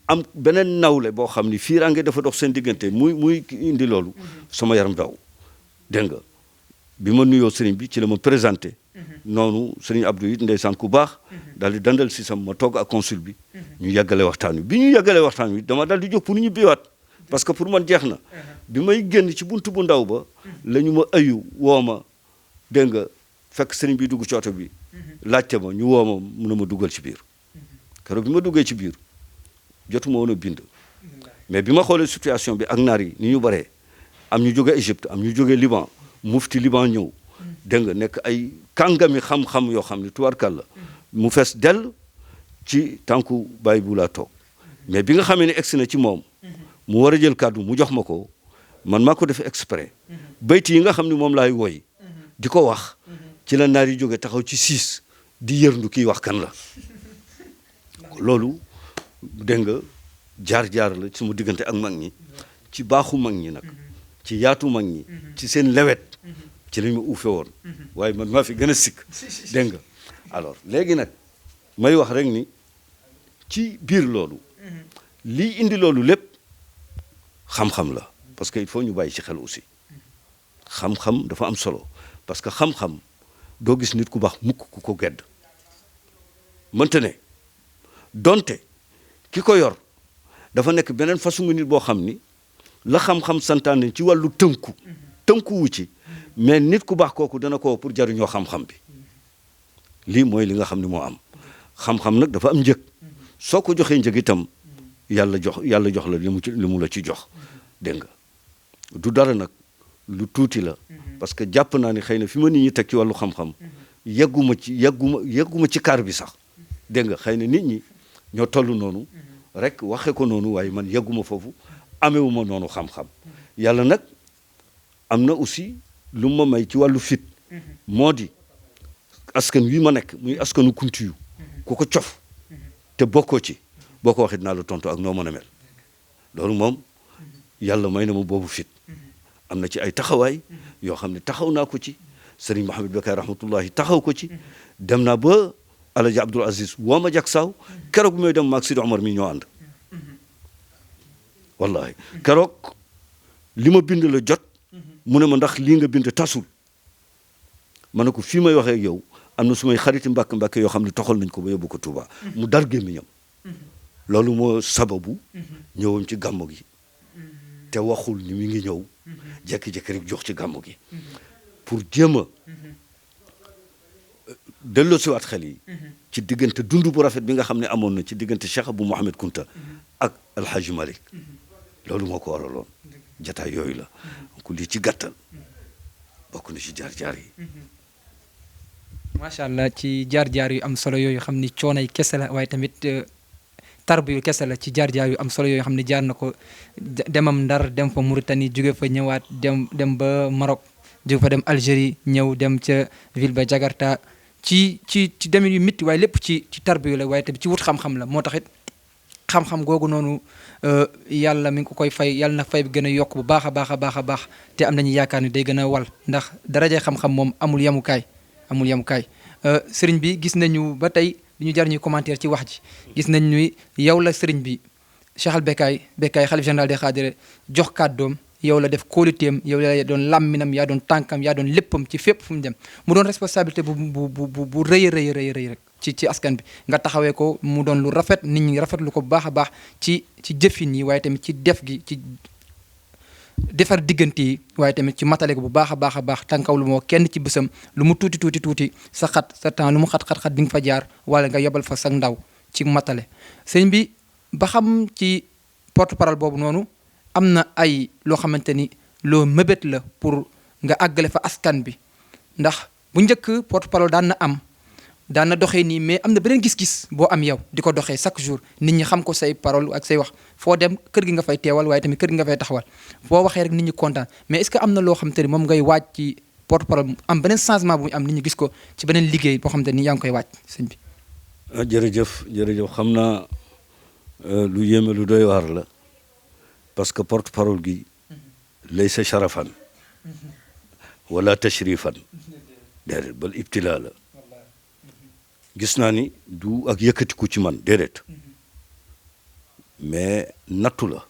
am beneen nawle boo xam ni firange dafa dox seen diggante muy indi loolu sama yaram daw dégg nga bi ma nuyoo sëriñ bi ci la ma présenté noonu sëriñ Abdou it ndeysaan ku baax daal di dandal si sam ma toog ak consul bi ñu yàggale waxtaan wi bi ñu yàggalee waxtaan wi dama daal di jóg pour ñu biwaat parce que pour man jeex na bi may génn ci buntu bu ndaw ba la ñu ma ayu woo ma dégg nga fekk sëriñ bi dugg ci oto bi laajte ma ñu woo ma mun a ma dugal ci biir keroog bi ma duggee ci biir jotuma woon a bind mais bi ma xoolee situation bi ak naar yi ni ñu baree am ñu jóge Égypte am ñu jóge Liban mufti Liban ñëw dégg nga nekk ay kàngami xam-xam yoo xam ne tubaarkàlla mu fees dell ci tànku Baye bu laa toog mais bi nga xamee ne egsi na ci moom mu war a jël kàddu mu jox ma ko man maa ko def exprès bayti yi nga xam ne moom laay woy di ko wax ci la naar yi jóge taxaw ci siis di yërndu kii wax kan la loolu dégg nga jaar-jaar la sama diggante ak mag ñi ci baaxu mag ñi nag ci yaatu mag ñi ci seen lewet ci lañ ma uufe woon waaye man maa fi gën a sikk dégg nga alors léegi nag may wax rek ni ci biir loolu lii indi loolu lépp xam-xam la parce que il faut ñu bàyyi ci xel aussi xam-xam dafa am solo parce que xam-xam doo gis nit ku baax mukk ku ko gedd mënta ne donte ki ko yor dafa nekk beneen façon nit boo xam ni la xam-xam santaane ci wàllu tënku wu ci mais nit ku baax kooku dana ko pour jariñoo xam-xam bi lii mooy li nga xam ne moo am xam-xam nag dafa am njëg soo ko joxee njëg itam yàlla jox la li mu la ci jox dégg nga du dara nag lu tuuti la parce que jàpp naa ni xëy na fi ma nit ñi teg ci wàllu xam-xam yegguma ci kaar bi sax dégg nga xëy na nit ñi ñoo toll noonu rek waxe ko noonu waaye man yegguma foofu amewuma noonu xam-xam yàlla nag am na aussi lu ma may ci wàllu fit moo di askan wi ma nekk muy askanu kunti yu ku ko cof te bokkoo ci boo ko waxee dinaa la tontu ak noo mën a mel loolu moom yàlla may na ma boobu fit am na ci ay taxawaay yoo xam ne taxaw naa ko ci sëriñ Mouhamed Becaye rahmatullahi taxaw ko ci dem naa ba Alaji Abdoul Aziz woo ma jak saaw keroog bi may dem maag Sidi Omar mi ñoo ànd wallahi keroog li ma bind la jot mu ne ma ndax lii nga bind tasul ma ne ko fii may waxee ak yow am na su may xariti mbàkk yoo xam ne toxal nañ ko ba yóbbu ko Touba mu dar gémmiñam loolu moo sababu ñëwam ci gàmmu gi te waxul ni mi ngi ñëw jékki-jékki rek jox ci gàmmu gi pour jéem a delloosiwaat xel yi ci diggante dund bu rafet bi nga xam ne amoon na ci diggante Cheikh Abou Mouhamed Kunta ak Alhaji Malick loolu moo ko waraloon jataay yooyu la donc lii ci gàttal bokk na ci jaar-jaar yi macha allah ci jaar-jaar yu am solo yooyu xam ni coonay kese la waaye tamit tarbu yu kese la ci jaar-jaar yu am solo yooyu xam ne jaar na ko demam Ndar dem fa Mauritanie jóge fa ñëwaat dem ba Maroc jóge fa dem Algérie ñëw dem ca ville ba Jakarta ci demin yu métti waaye lépp ci tarbu yu la waaye tamit ci wut xam-xam la moo tax it xam-xam googu noonu yàlla mi ngi ko koy fay yàlla na fay bi gën a yokk bu baax a baax a baax a baax te am nañu yaakaar ni day gën a wal ndax daraje xam-xam moom amul yemukaay sëriñ bi gis nañu ba tey li ñu jar ñuy commentaire ci wax ji gis nañ ni yow la sëriñ bi Cheikh Al Becaye xalif général des Khadre jox kàddoom yow la def kóoluteem yow la doon làmminam yaa doon tànkam yaa doon léppam ci fépp fu mu dem mu doon responsabilité bu rëy rek ci askan bi nga taxawee ko mu doon lu rafet nit ñi rafetlu ko bu baax a baax ci jëfin yi waaye tamit ci def gi ci defar diggante yi waaye tamit ci matale ko bu baax a baax tànkaw lu moo kenn ci bésam lu mu tuuti sa temps lu mu xat di nga fa jaar wala nga yobal fa sa ndaw ci matale sëñ bi ba xam ci porte-parole boobu noonu am na ay loo xamante ni loo mébét la pour nga àggale fa askan bi ndax bu njëkk porte-parole daan na doxee nii mais am na beneen gis-gis boo am yow di ko doxee chaque jour nit ñi xam ko say parole ak say wax foo dem kër gi nga fay teewal waaye tamit kër gi nga fay taxawal foo waxee rek nit ñi kontaan mais est-ce que am na loo xamante ni moom ngay waaj ci porte-parole am beneen changement bu muy am nit ñi gis ko ci beneen liggéey boo xamante ni yaa ngi koy waaj sëñ bi. jërëjëf xam naa lu yéeme lu doy waar la parce que porte-parole gi laysa sharafan wala tashrifan déedéet bal ibtilaa la gis naa ni du ak yëkkatiku ci man déedéet mais nattu la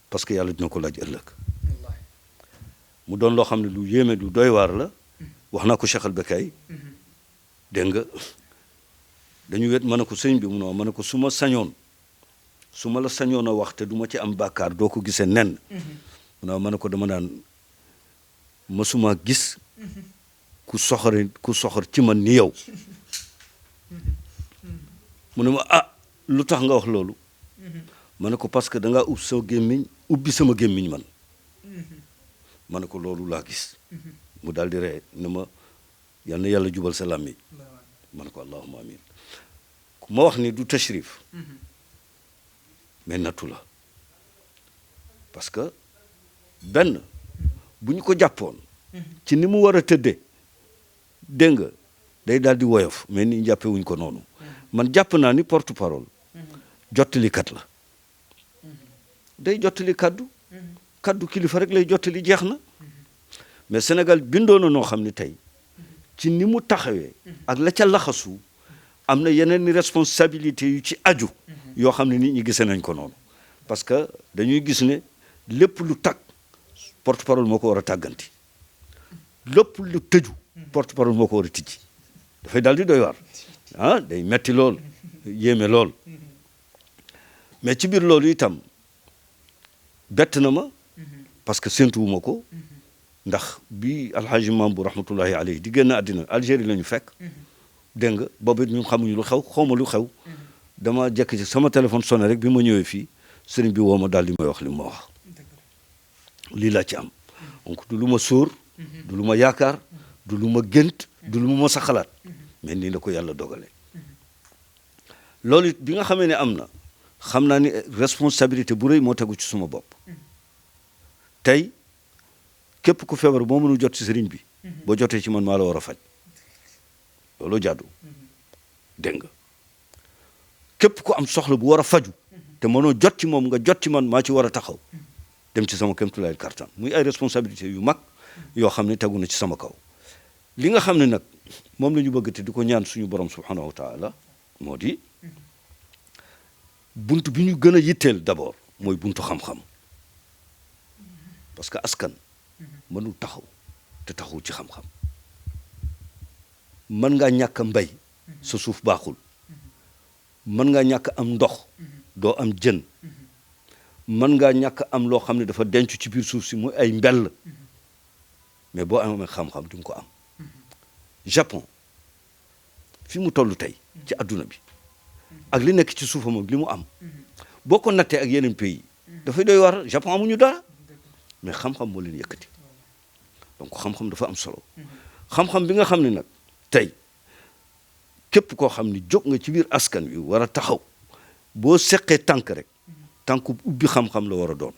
parce que yàlla dina ko laaj ëllëg mu doon loo xam ne lu yéeme lu doy waar la wax naa ko Cheikh Al Becaye dégg nga dañu wet ma ne ko sëñ bi mu ne ko su ma la sañoon a wax te du ma ci am bàkkaar doo ko gisee nen mu ma ne ko dama naan mësuma gis ku soxor ci man ni yow mu ne ma lu tax nga wax loolu ma ne ko parce que da ngaa ubbi sama gémmiñ man ma ne ko loolu laa gis mu daal di ree ne ma yal na yàlla jubal sa làmmiñ ma ne ko allahumma amin ma wax ni du tashrif mais nattu la parce que benn bu ñu ko jàppoon ci ni mu war a tëddee dégg nga day daal di woyof mais ni jàppee wuñ ko noonu man jàpp naa ni porte-parole jottalikat la day jottali kaddu kilifa rek lay jottali jeex na mais Sénégal bindoo na noo xam ne tey ci ni mu taxawee ak la ca laxasu am na yeneen ni responsabilité yu ci aju yoo xam ne nit ñi gisee nañ ko noonu parce que dañuy gis ne lépp lu tag porte-parole moo ko war a tàgganti lépp lu tëju porte-parole moo ko war a tijji dafay daal di doy waar day metti lool yéeme lool mais ci biir loolu itam bett na ma parce que séntuwuma ko ndax bi alhaji Mambu rahmatullahi alayhi di génn àddina Algérie la ñu fekk dégg nga boobu ñun xamuñu lu xew xawma lu xew dama jekk ci sama téléphone sonné rek bi ma ñëwee fii sëriñ bi woo ma daal di may wax li ma wax lii laa ci am donc du lu ma sóor du lu ma yaakaar du lu ma gént du lu ma mos a xalaat mais nii la ko yàlla dogale loolu it bi nga xamee ne am na xam naa ni responsabilité bu rëy moo tegu ci suma bopp tey képp ku feebar boo mënul jot ci sëriñ bi boo jotee ci man maa la war a faj loolu jàddu dégg nga képp ku am soxla bu war a faju te mënoo jot ci moom nga jot ci man maa ci war a taxaw dem ci sama kéemtulaay kartan muy ay responsabilité yu mag yoo xam ne tegu na ci sama kaw li nga xam ne nag moom la ñu bëgg te di ko ñaan suñu borom subhanahu wa taala moo di bunt bi ñu gën a yitteel d'abord mooy buntu xam-xam parce que askan mënul taxaw te taxaw ci xam-xam mën ngaa ñàkk a mbay sa suuf baaxul mën ngaa ñàkk am ndox doo am jën mën ngaa ñàkk am loo xam ne dafa denc ci biir suuf si muy ay mbell mais boo amee xam-xam di nga ko am Japon fi mu toll tey ci adduna bi ak li nekk ci suufam ak li mu am boo ko nattee ak yeneen pays dafay doy war Japon amuñu dara mais xam-xam moo leen yëkkati donc xam-xam dafa am solo xam-xam bi nga xam ne nag tey képp koo xam ni jóg nga ci biir askan wi war a taxaw boo seqee tànk rek tànk ubbi xam-xam la war a doon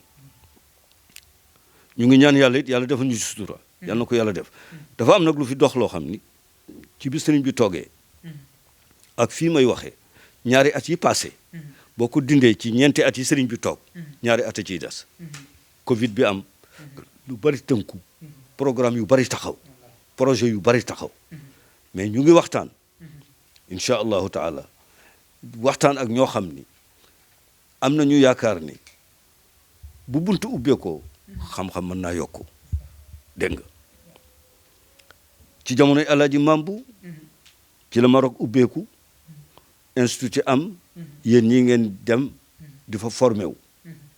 ñu ngi ñaan yàlla it yàlla defal ñu ci sutura yàlla na ko yàlla def dafa am nag lu fi dox loo xam ni ci biir sëriñ bi toogee ak fii may waxee ñaari at yi passé boo ko dindee ci ñeenti at yi sëriñ bi toog ñaari at a ciy des Covid bi am lu bari tënku programme yu bari taxaw projet yu bari taxaw mais ñu ngi waxtaan incha allahu taala waxtaan ak ñoo xam ni am na ñu yaakaar ni bu buntu ubbeekoo xam-xam mën naa yokku dégg nga ci jamonoy Alaaji Mambu ci la Maroc ubbeeku institut am yéen ñi ngeen dem di fa formé wu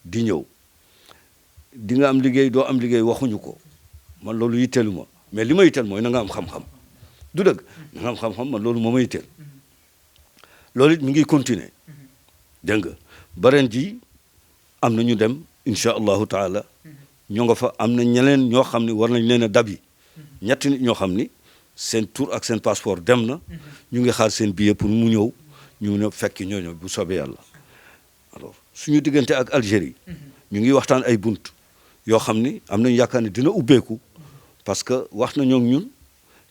di ñëw di nga am liggéey doo am liggéey waxuñu ko man loolu yitteelu ma mais li ma yitteel mooy na nga am xam-xam du dëgg na nga am xam-xam man loolu moo ma yitteel loolu it mi ngi continuer dégg nga bareen ji am na ñu dem incha allahu taala ñoo nga fa am na ñeneen ñoo xam ne war nañ leen a dabi ñetti nit ñoo xam ni seen tour ak seen passeport dem na ñu ngi xaar seen billet pour mu ñëw ñu ne fekki ñooñu bu soobee yàlla alors suñu diggante ak Algérie ñu ngi waxtaan ay bunt yoo xam ni am nañu yaakaar ne dina ubbeeku parce que wax na ñoo ñun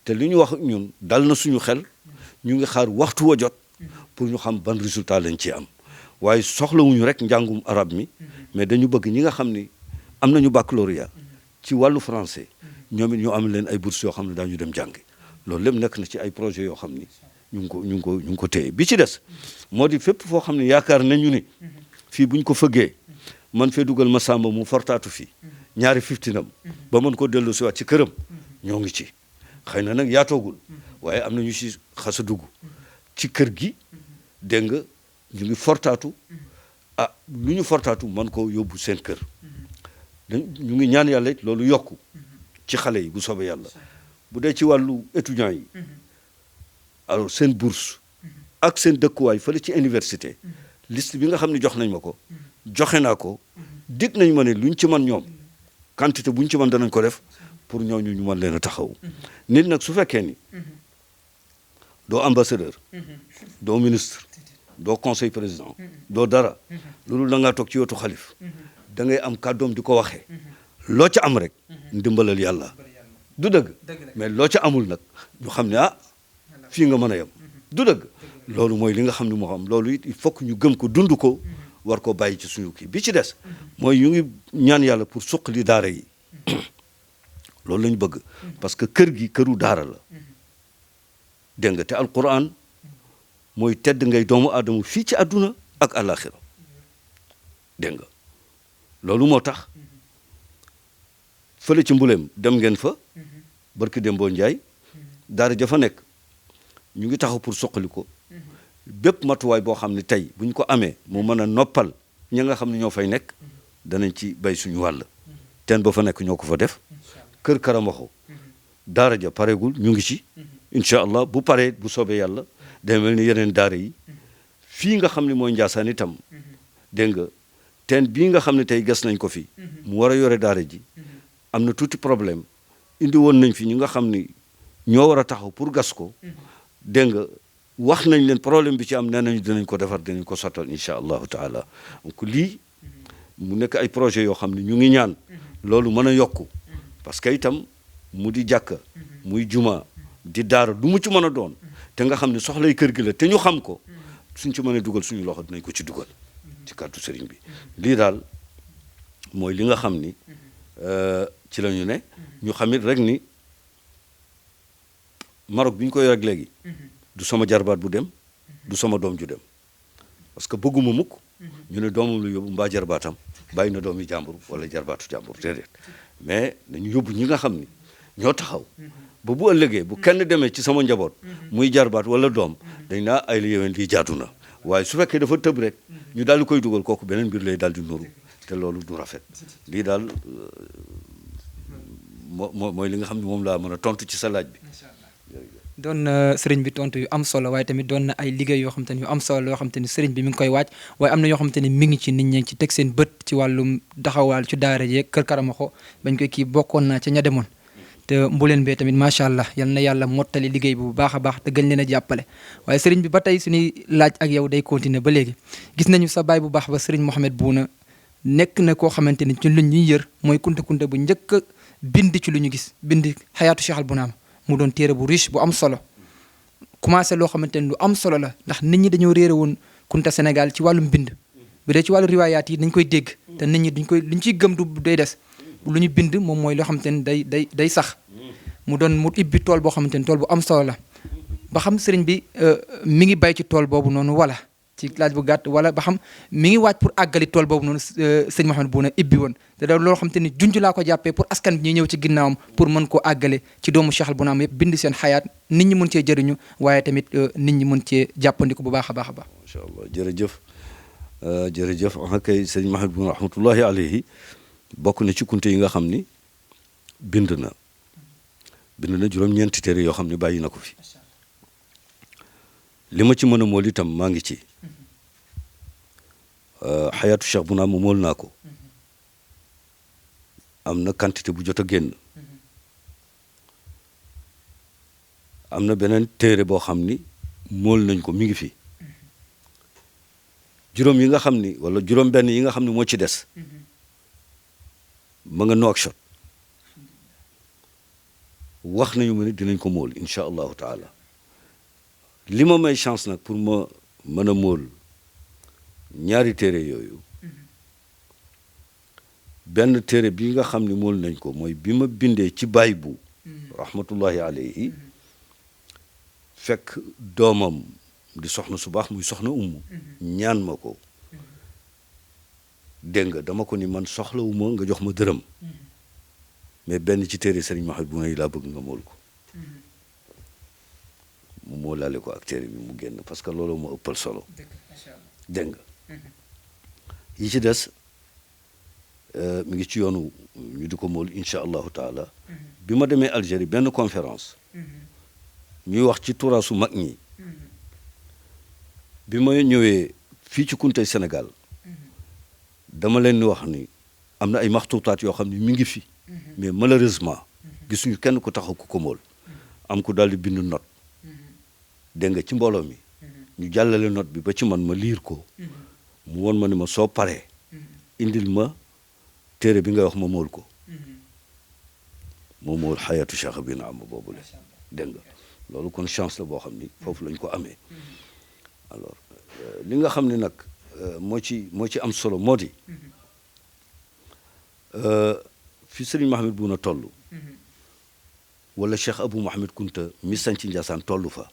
te li ñu wax ñun dal na suñu xel ñu ngi xaar waxtu wa jot pour ñu xam ban résultat lañ ci am waaye soxlawuñu rek njàngum arab mi mais dañu bëgg ñi nga xam ni am nañu baccalauréat ci wàllu français ñoom it ñu am leen ay bourses yoo xam ne daañu dem jàngi loolu lépp nekk na ci ay projets yoo xam ni ñu ngi ko téye bi ci des moo di fépp foo xam ne yaakaar nañu ni fii buñ ko fëggee man fee dugal ma sàmba mu fortaatu fii ñaari fiftinam ba mën ko dellu si waat ci këram ñoo ngi ci xëy na nag yaatoogul waaye am na ñu si xasa dugg ci kër gi dégg nga ñu ngi fortaatu lu ñu fortaatu man ko yóbbu seen kër ñu ngi ñaan yàlla it loolu yokku ci xale yi bu soobee yàlla bu dee ci wàllu étudiants yi alors seen bourse ak seen dëkkuwaay fële ci université liste bi nga xam ne jox nañ ma ko joxe naa ko dig nañ ma ne luñ ci man ñoom quantité buñ ci man danañ ko def pour ñooñu ñu mën leen a taxaw nit nag su fekkee ni doo ambassadeur doo ministre doo conseil président doo dara loolu da ngaa toog ci wetu xalif da ngay am kàddoom di ko waxee loo ca am rek ndimbalal yàlla du dëgg mais loo ca amul nag ñu xam ne fii nga mën a yem du dëgg loolu mooy li nga xam ne moo xam loolu it il faut que ñu gëm ko dund ko war ko bàyyi ci suñu kii bi ci des mooy ñu ngi ñaan yàlla pour suqali daara yi loolu lañ bëgg parce que kër gi këru daara la dégg nga te alquran mooy tedd ngay doomu aadama fii ci àdduna ak àllaaxira dégg nga loolu moo tax fële ci mbuleem dem ngeen fa barki dem boo njaay daara ja fa nekk ñu ngi taxaw pour suqali ko bépp matuwaay boo xam ne tey bu ñu ko amee mu mën a noppal ñi nga xam ne ñoo fay nekk danañ ci bay suñu wàll teen ba fa nekk ñoo ko fa def kër Karamoxo daara ja pareegul ñu ngi ci incha allah bu paree bu soobee yàlla day mel ni yeneen daara yi fii nga xam ne mooy Njaasaan itam dégg nga teen bii nga xam ne tey gas nañ ko fi mu war a yore daara ji am na tuuti problème indi woon nañ fi ñi nga xam ni ñoo war a taxaw pour gas ko dégg nga wax nañ leen problème bi ci am nee nañu dinañ ko defar dinañ ko sottal incha allahu taala donc lii mu nekk ay projet yoo xam ne ñu ngi ñaan loolu mën a yokku parce que itam mu di jàkka muy juma di daara lu mu ci mën a doon te nga xam ne soxlay kër gi la te ñu xam ko suñ ci mën a dugal suñu loxo dinañ ko ci dugal ci kàddu sëriñ bi lii daal mooy li nga xam ni ci la ñu ne ñu xamit rek ni Maroc bi ñu koy rek léegi du sama jarbaat bu dem du sama doom ju dem parce que bëgguma mukk ñu ne doomam lu yóbbu mbaa jarbaatam bàyyi na doomi jàmbur wala jarbaatu jàmbur déedéet mais dañu yóbbu ñi nga xam ni ñoo taxaw ba bu ëllëgee bu kenn demee ci sama njaboot muy jarbaat wala doom dañ naa ay la yeween lii jaatu na waaye su fekkee dafa tëb rek ñu daal di koy dugal kooku beneen mbir lay daal di nuru te loolu du rafet lii daal mooy li nga xam ne moom laa mën a tontu ci sa laaj bi. doon na sëriñ bi tontu yu am solo waaye tamit doon na ay liggéey yoo xam te ne yu am solo yoo xam te ne sëriñ bi mi ngi koy waaj waaye am na yoo xam te ne mi ngi ci nit ñi ci teg seen bët ci wàllum taxawaal ci daara jeeg kër Karamoxo bañ koy kii bokkoon naa ca ña demoon te mbuleen bee tamit macha allah yal na yàlla mottali liggéey bi bu baax a baax te gën leen a jàppale waaye sëriñ bi ba tey suñuy laaj ak yow day continuer ba léegi gis nañu sa baay bu baax ba sëriñ Mouhamed Bouna nekk na koo xamante ni ci lu ñuy yër mooy kunta kunta bu njëkk a bind ci lu ñu gis bind xayaatu Cheikh Al Bounama mu doon téere bu riche bu am solo commencé loo xamante ni lu am solo la ndax nit ñi dañoo réere woon kunta Sénégal ci wàllum bind bu dee ci wàllu riwaayaat yi dañ koy dégg te nit ñi lu ñu ciy gëm du day des lu ñu bind moom mooy loo xamante ni day sax mu doon mu ibbi tool boo xamante ni tool bu am solo la ba xam sëriñ bi mi ngi bay ci tool boobu noonu wala ci laaj bu gàtt wala ba xam mi ngi waaj pour àggali tool boobu noonu sëñ Mouhamed Bouna ibbi woon te da loo xamante ni junj laa ko jàppee pour askan bi ñuy ñëw ci ginnaawam pour mën koo àggale ci doomu Cheikh Al Bounama yëpp bind seen xayaat nit ñi mën cee jëriñu waaye tamit nit ñi mën cee jàppandiku bu baax a baax a baax. macha allah jërëjëf jërëjëf kay sëñ Mouhamed Bouna rahmatullahi alayhi bokk na ci kunte yi nga xam ni bind na juróom-ñeenti téere yoo xam ne bàyyi na ko fi li ma ci mën a mool itam maa ngi ci xayaatu Cheikh Bounama mool naa ko am na quantité bu jot a génn am na beneen téere boo xam ni mool nañ ko mi ngi fi juróom yi nga xam ni wala juróom benn yi nga xam ni moo ci des ma nga Nouakchott wax nañu ma ne dinañ ko mool incha allahu taala li ma may chance nag pour ma mën a mool ñaari téere yooyu benn téere bi nga xam ne mool nañ ko mooy bi ma bindee ci baay bu rahmatullahi alayhi fekk doomam di soxna su baax muy soxna umu ñaan ma ko dégg nga dama ko ni man soxlawuma nga jox ma dërëm mais benn ci téere Serigne Mouhamed Bouna yi laa bëgg nga mool ko mu moolaale ko ak téere bi mu génn parce que loolu moo ëppal solo dégg nga yi ci des mi ngi ci yoonu ñu di ko mool incha allahu taala bi ma demee Algérie benn conférence ñuy wax ci turaasu mag ñi bi ma ñëwee fii ci kuntay Sénégal dama leen ni wax ni am na ay maxtuutaat yoo xam ne mi ngi fi mais malheureusement gisuñu kenn ku taxaw ku ko mool am ku daal di bind note dégg nga ci mbooloo mi ñu jàllale note bi ba ci man ma liir ko mu won ma ni ma soo paree indil ma téere bi ngay wax ma mool ko moo mool xayatu Cheikh bi na am boobu la dégg nga loolu kon chance la boo xam ni foofu lañ ko amee alors li nga xam ne nag moo ci am solo moo di fi Serigne Mouhamed Bouna toll wala Cheikh Abou Mouhamed Kunta mi sañ ci Ndiassane toll fa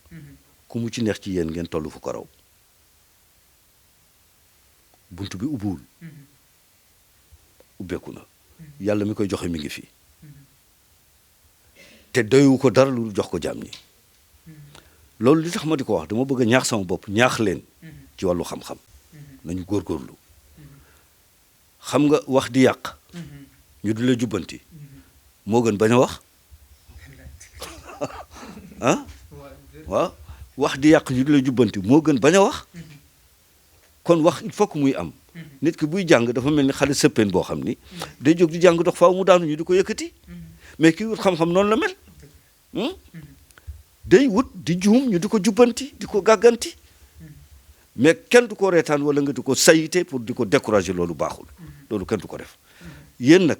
ku mu ci neex ci yéen ngeen toll fu ko raw bunt bi ubbiwul ubbeeku na yàlla mi koy joxe mi ngi fi te doywu ko dara lu jox ko jaam ñi loolu li tax ma di ko wax dama bëgg a ñaax sama bopp ñaax leen ci wàllu xam-xam nañu góorgóorlu xam nga wax di yàq ñu di la jubbanti moo gën bañ a wax ah waaw wax di yàq ñu di la jubbanti moo gën bañ a wax kon wax il faut que muy am nit ki buy jàng dafa mel ni xale sëppeen boo xam ni day jóg di jàng dox faaw mu daanu ñu di ko yëkkati mais kii wut xam-xam noonu la mel day wut di juum ñu di ko jubbanti di ko gàgganti mais kenn du ko reetaan wala nga di ko sayite pour di ko décourager loolu baaxul loolu kenn du ko def yéen nag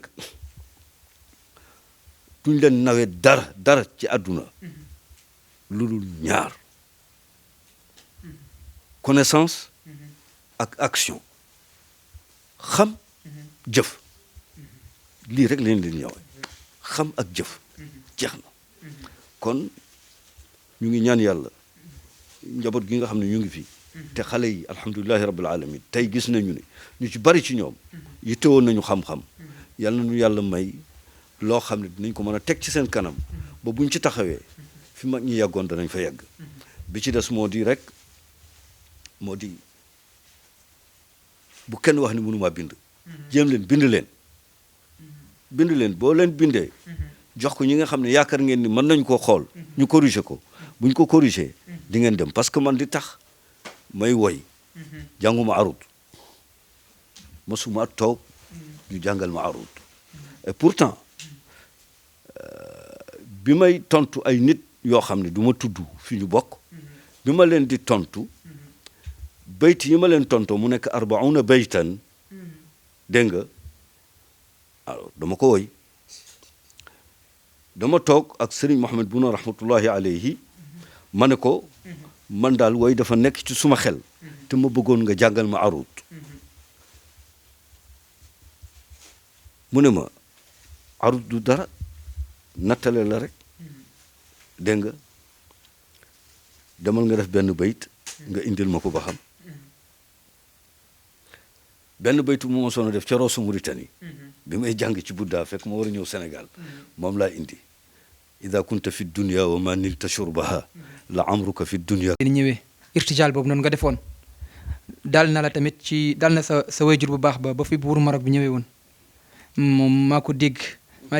duñ leen nawee dara ci àdduna lu dul ñaar connaissance ak action xam jëf lii rek leen leen ñëwee xam ak jëf jeex na kon ñu ngi ñaan yàlla njaboot gi nga xam ne ñu ngi fi te xale yi alhamdulilahi rabbil alamin tey gis nañu ne ñu ci bari ci ñoom yittewoon nañu xam-xam yàlla nañu yàlla may loo xam ne dinañ ko mën a teg ci seen kanam ba buñ ci taxawee fi mag ñi yeggoon danañ fa yegg bi ci des moo di rek moo di bu kenn wax ni mënumaa bind jéem leen bind leen boo leen bindee jox ko ñi nga xam ne yaakaar ngeen ni mën nañ koo xool ñu corriger ko buñ ko corriger di ngeen dem parce que man di tax may woy jànguma arut masuma toog ñu jàngal ma arut et pourtant bi may tontu ay nit yoo xam ne du ma tudd fi ñu bokk bi ma leen di tontu bayt yi ma leen tontoo mu nekk 40 baytan dégg nga alors dama ko woy dama toog ak Serigne Mohamed Bouna rahmatullahi alayhi ma ne ko man daal woy dafa nekk ci suma xel te ma bëggoon nga jàngal ma arut mu ne ma arut du dara nattale la rek dégg nga demal nga def benn bayt nga indil ma ko ba xam benn baytu mu ma soon a def ca Rosso Mauritanie bi may jàng ci Budda fekk ma war a ñëw Sénégal moom laa indi ida kunta fi dunya wa ma nilta shurbaha la amruka fi dunya ni ñëwee irtijaal boobu noonu nga defoon daal na la tamit ci daal na sa wayjur bu baax ba fi buur Maroc bi ñëwee woon moom maa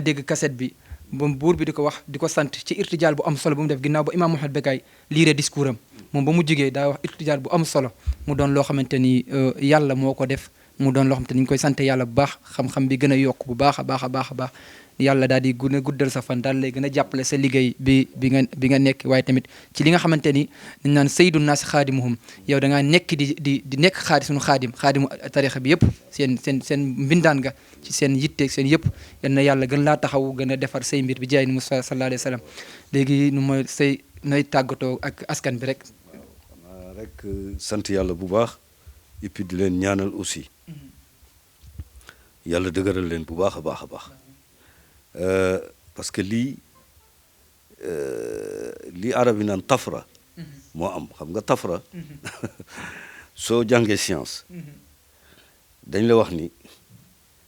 dégg cassette bi ba buur bi di ko wax di ko sant ci irtijaal bu am solo bu mu def ginnaaw ba Imam Mouhamed Becaye liiree discours am moom ba mu jugee daa wax irtijaal bu am solo mu doon loo xamante ni yàlla moo ko def mu doon loo xamante ni ñu koy sant yàlla bu baax xam-xam bi gën a yokk bu baax a baax yàlla daal di gën a guddal sa fan daal lay gën a jàppale sa liggéey bi nga nekk waaye tamit ci li nga xamante ni dañ naan sayyidun naas xaadimuhum yow da ngaa nekk di nekk suñu xaadimu tarixa bi yëpp seen mbindaan nga ci seen yitteeg seen yëpp yal na yàlla gën laa taxaw gën a defar say mbir bi jaay ni Mustafa sallallahu alayhi wa sallam léegi nu ma say nay tàggatoo ak askan bi rek sant yàlla bu baax et puis di leen ñaanal aussi yàlla dëgëral leen bu baax a baax parce que lii arab yi naan tafra moo am xam nga tafra soo jàngee science dañ la wax ni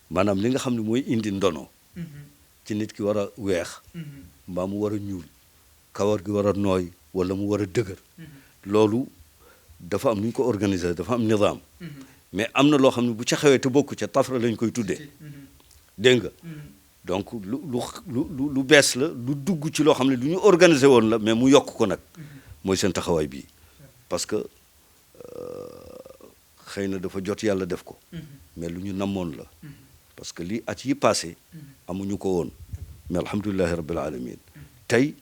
maanaam li nga xam ne mooy indi ndono ci nit ki war a weex mbaa mu war a ñuul kawar gi war a nooy wala mu war a dëgër loolu dafa am nu ñu ko organiser dafa am nizaam mais am na loo xam ne bu ca xewee te bokku ca tafra lañ koy tuddee dégg nga donc lu bees la lu dugg ci loo xam ne lu ñu organisé woon la mais mu yokk ko nag mooy seen taxawaay bii parce que xëy na dafa jot yàlla def ko mais lu ñu namoon la parce que lii at yi passé amuñu ko woon mais alhamdulilahi rabbil alamin tey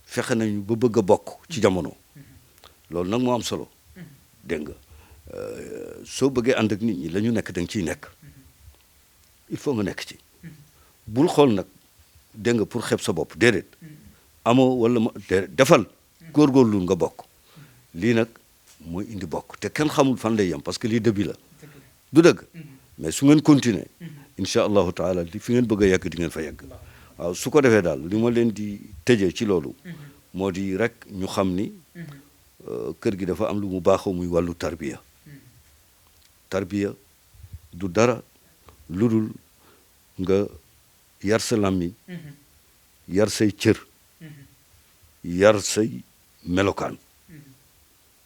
fexe nañu ba bëgg a bokk ci jamono loolu nag moo am solo dégg nga soo bëggee ànd ak nit ñi la ñu nekk da nga ciy nekk il faut nga nekk ci bul xool nag dégg nga pour xeeb sa bopp déedéet amoo wala defal góorgóorlu nga bokk lii nag mooy indi bokk te kenn xamul fan lay yem parce que lii début la du dëgg mais su ngeen continuer incha allahu taala li fi ngeen bëgg a yegg di ngeen fa yegg waaw su ko defee daal li ma leen di tëjee ci loolu moo di rek ñu xam ni kër gi dafa am lu mu baaxoo muy wàllu tarbiya du dara lu dul nga yar sa làmmiñ yar say cër yar say melokaan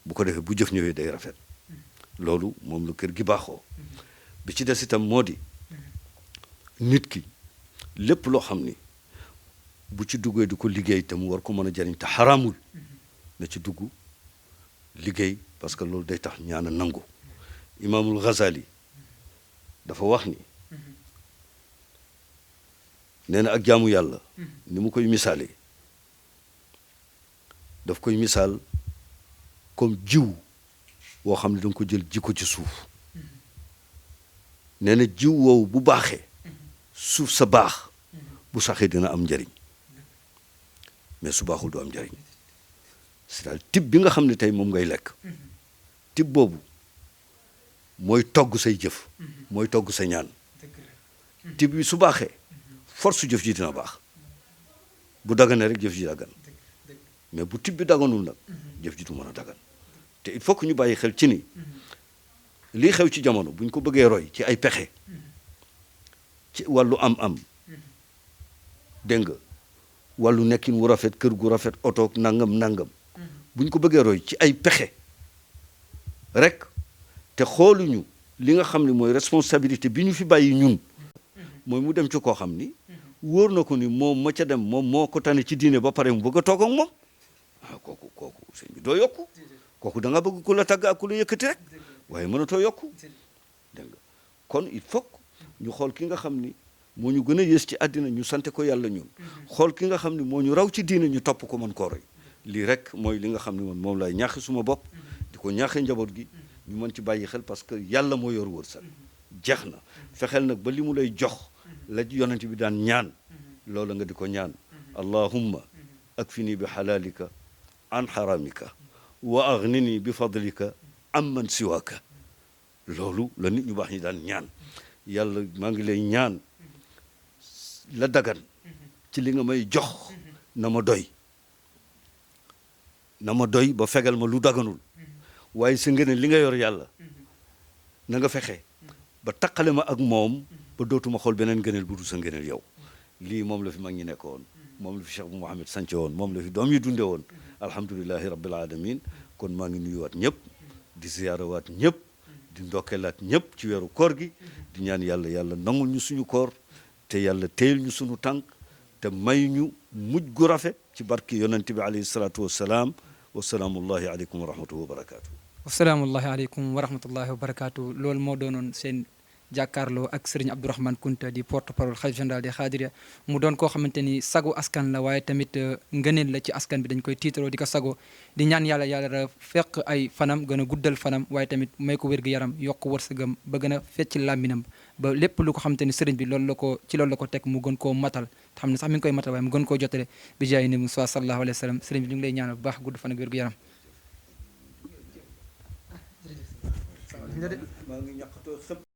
bu ko defee bu jëf ñëwee day rafet loolu moom la kër gi baaxoo bi ci des itam moo di nit ki lépp loo xam ni bu ci duggee di ko liggéey te mu war ko mën a jariñ te xaraamul na ci dugg liggéey parce que loolu day tax ñaan a nangu imaamul Ghazali dafa wax ni nee na ak jaamu yàlla ni mu koy misaalee daf koy misaal comme jiw woo xam ne da nga ko jël ji ko ci suuf nee na jiw woowu bu baaxee suuf sa baax bu saxee dina am njariñ mais su baaxul du am njariñ c'est-à-dire type bi nga xam ne tey moom ngay lekk type boobu mooy togg say jëf mooy togg sa ñaan type bi su baaxee force jëf ji dina baax bu daganee rek jëf ji dagan mais bu type bi daganul nag jëf ji du mën a dagan te il faut que ñu bàyyi xel ci ni lii xew ci jamono bu ñu ko bëggee roy ci ay pexe ci wàllu am-am dégg nga wàllu nekkin wu rafet kër gu rafet oto nangam buñ ko bëggee roy ci ay pexe rek te xooluñu li nga xam ne mooy responsabilité bi ñu fi bàyyi ñun mooy mu dem ci koo xam ni wóor na ko ni moom ma ca dem moom moo ko tane ci diine ba pare mu bëgg a toog ak moom kooku sëñ bi doo yokku kooku da nga bëgg ku la tagg ak ku la yëkkati rek waaye mënatoo yokku dégg nga kon il faut ñu xool ki nga xam ni moo ñu gën a yées ci àddina ñu sante ko yàlla ñun xool ki nga xam ni moo ñu raw ci diine ñu topp ko mën koo roy lii rek mooy li nga xam ne man moom lay ñaaxe suma bopp di ko ñaaxe njaboot gi ñu mën ci bàyyi xel parce que yàlla moo yor wërsëg jeex na fexeel nag ba li mu lay jox la yonent bi daan ñaan loola nga di ko ñaan allahumma akfini bi xalaalika an xaramika wa aghnini bi fadlika amman siwaaka loolu la nit ñu baax ñi daan ñaan yàlla maa ngi lay ñaan la dagan ci li nga may jox na ma doy ba fegal ma lu daganul waaye sa ngëneel li nga yor yàlla na nga fexe ba taqale ma ak moom ba dootuma xool beneen ngëneel bu dul sa ngëneel yow lii moom la fi mag ñi nekkoon moom la fi Cheikh Mouhamed sance woon moom la fi doom yi dunde woon alhamdulilahi rabbil alamin kon maa ngi nuyuwaat ñëpp di ziyaarawaat ñëpp di ndokkeelaat ñëpp ci weeru koor gi di ñaan yàlla nangul ñu suñu koor te yàlla téyel ñu suñu tànk te may ñu mujj gu rafet ci barki yonente bi alayhi salaatu wassalaam wasalaamullahi aleykum wa rahmatuhu wa barakaatu. wasalaamullahi aleykum wa rahmatullahi wa barakaatu loolu moo doonoon seen jàkkaarloo ak Serigne Abdourahmane Kounta di porte parole xalif général des Khadria mu doon koo xamante ni sagu askan la waaye tamit ngëneel la ci askan bi dañ koy tiitaroo di ko sago di ñaan yàlla fekk ay fanam gën a guddal fanam waaye tamit may ko wér-gu-yaram yokk wërsëgam ba gën a fecc làmbinam ba lépp lu ko xamante ni Serigne bi loolu la ko teg mu gën koo matal xam ne sax mi ngi koy matal waaye mu gën koo jotale bi jaay ni Musaa sallallahu alayhi wa sallam Serigne bi ñu ngi lay ñaanal bu baax gudd fan ak wér-gu-yaram maa ngi ñàkkatoo xëpp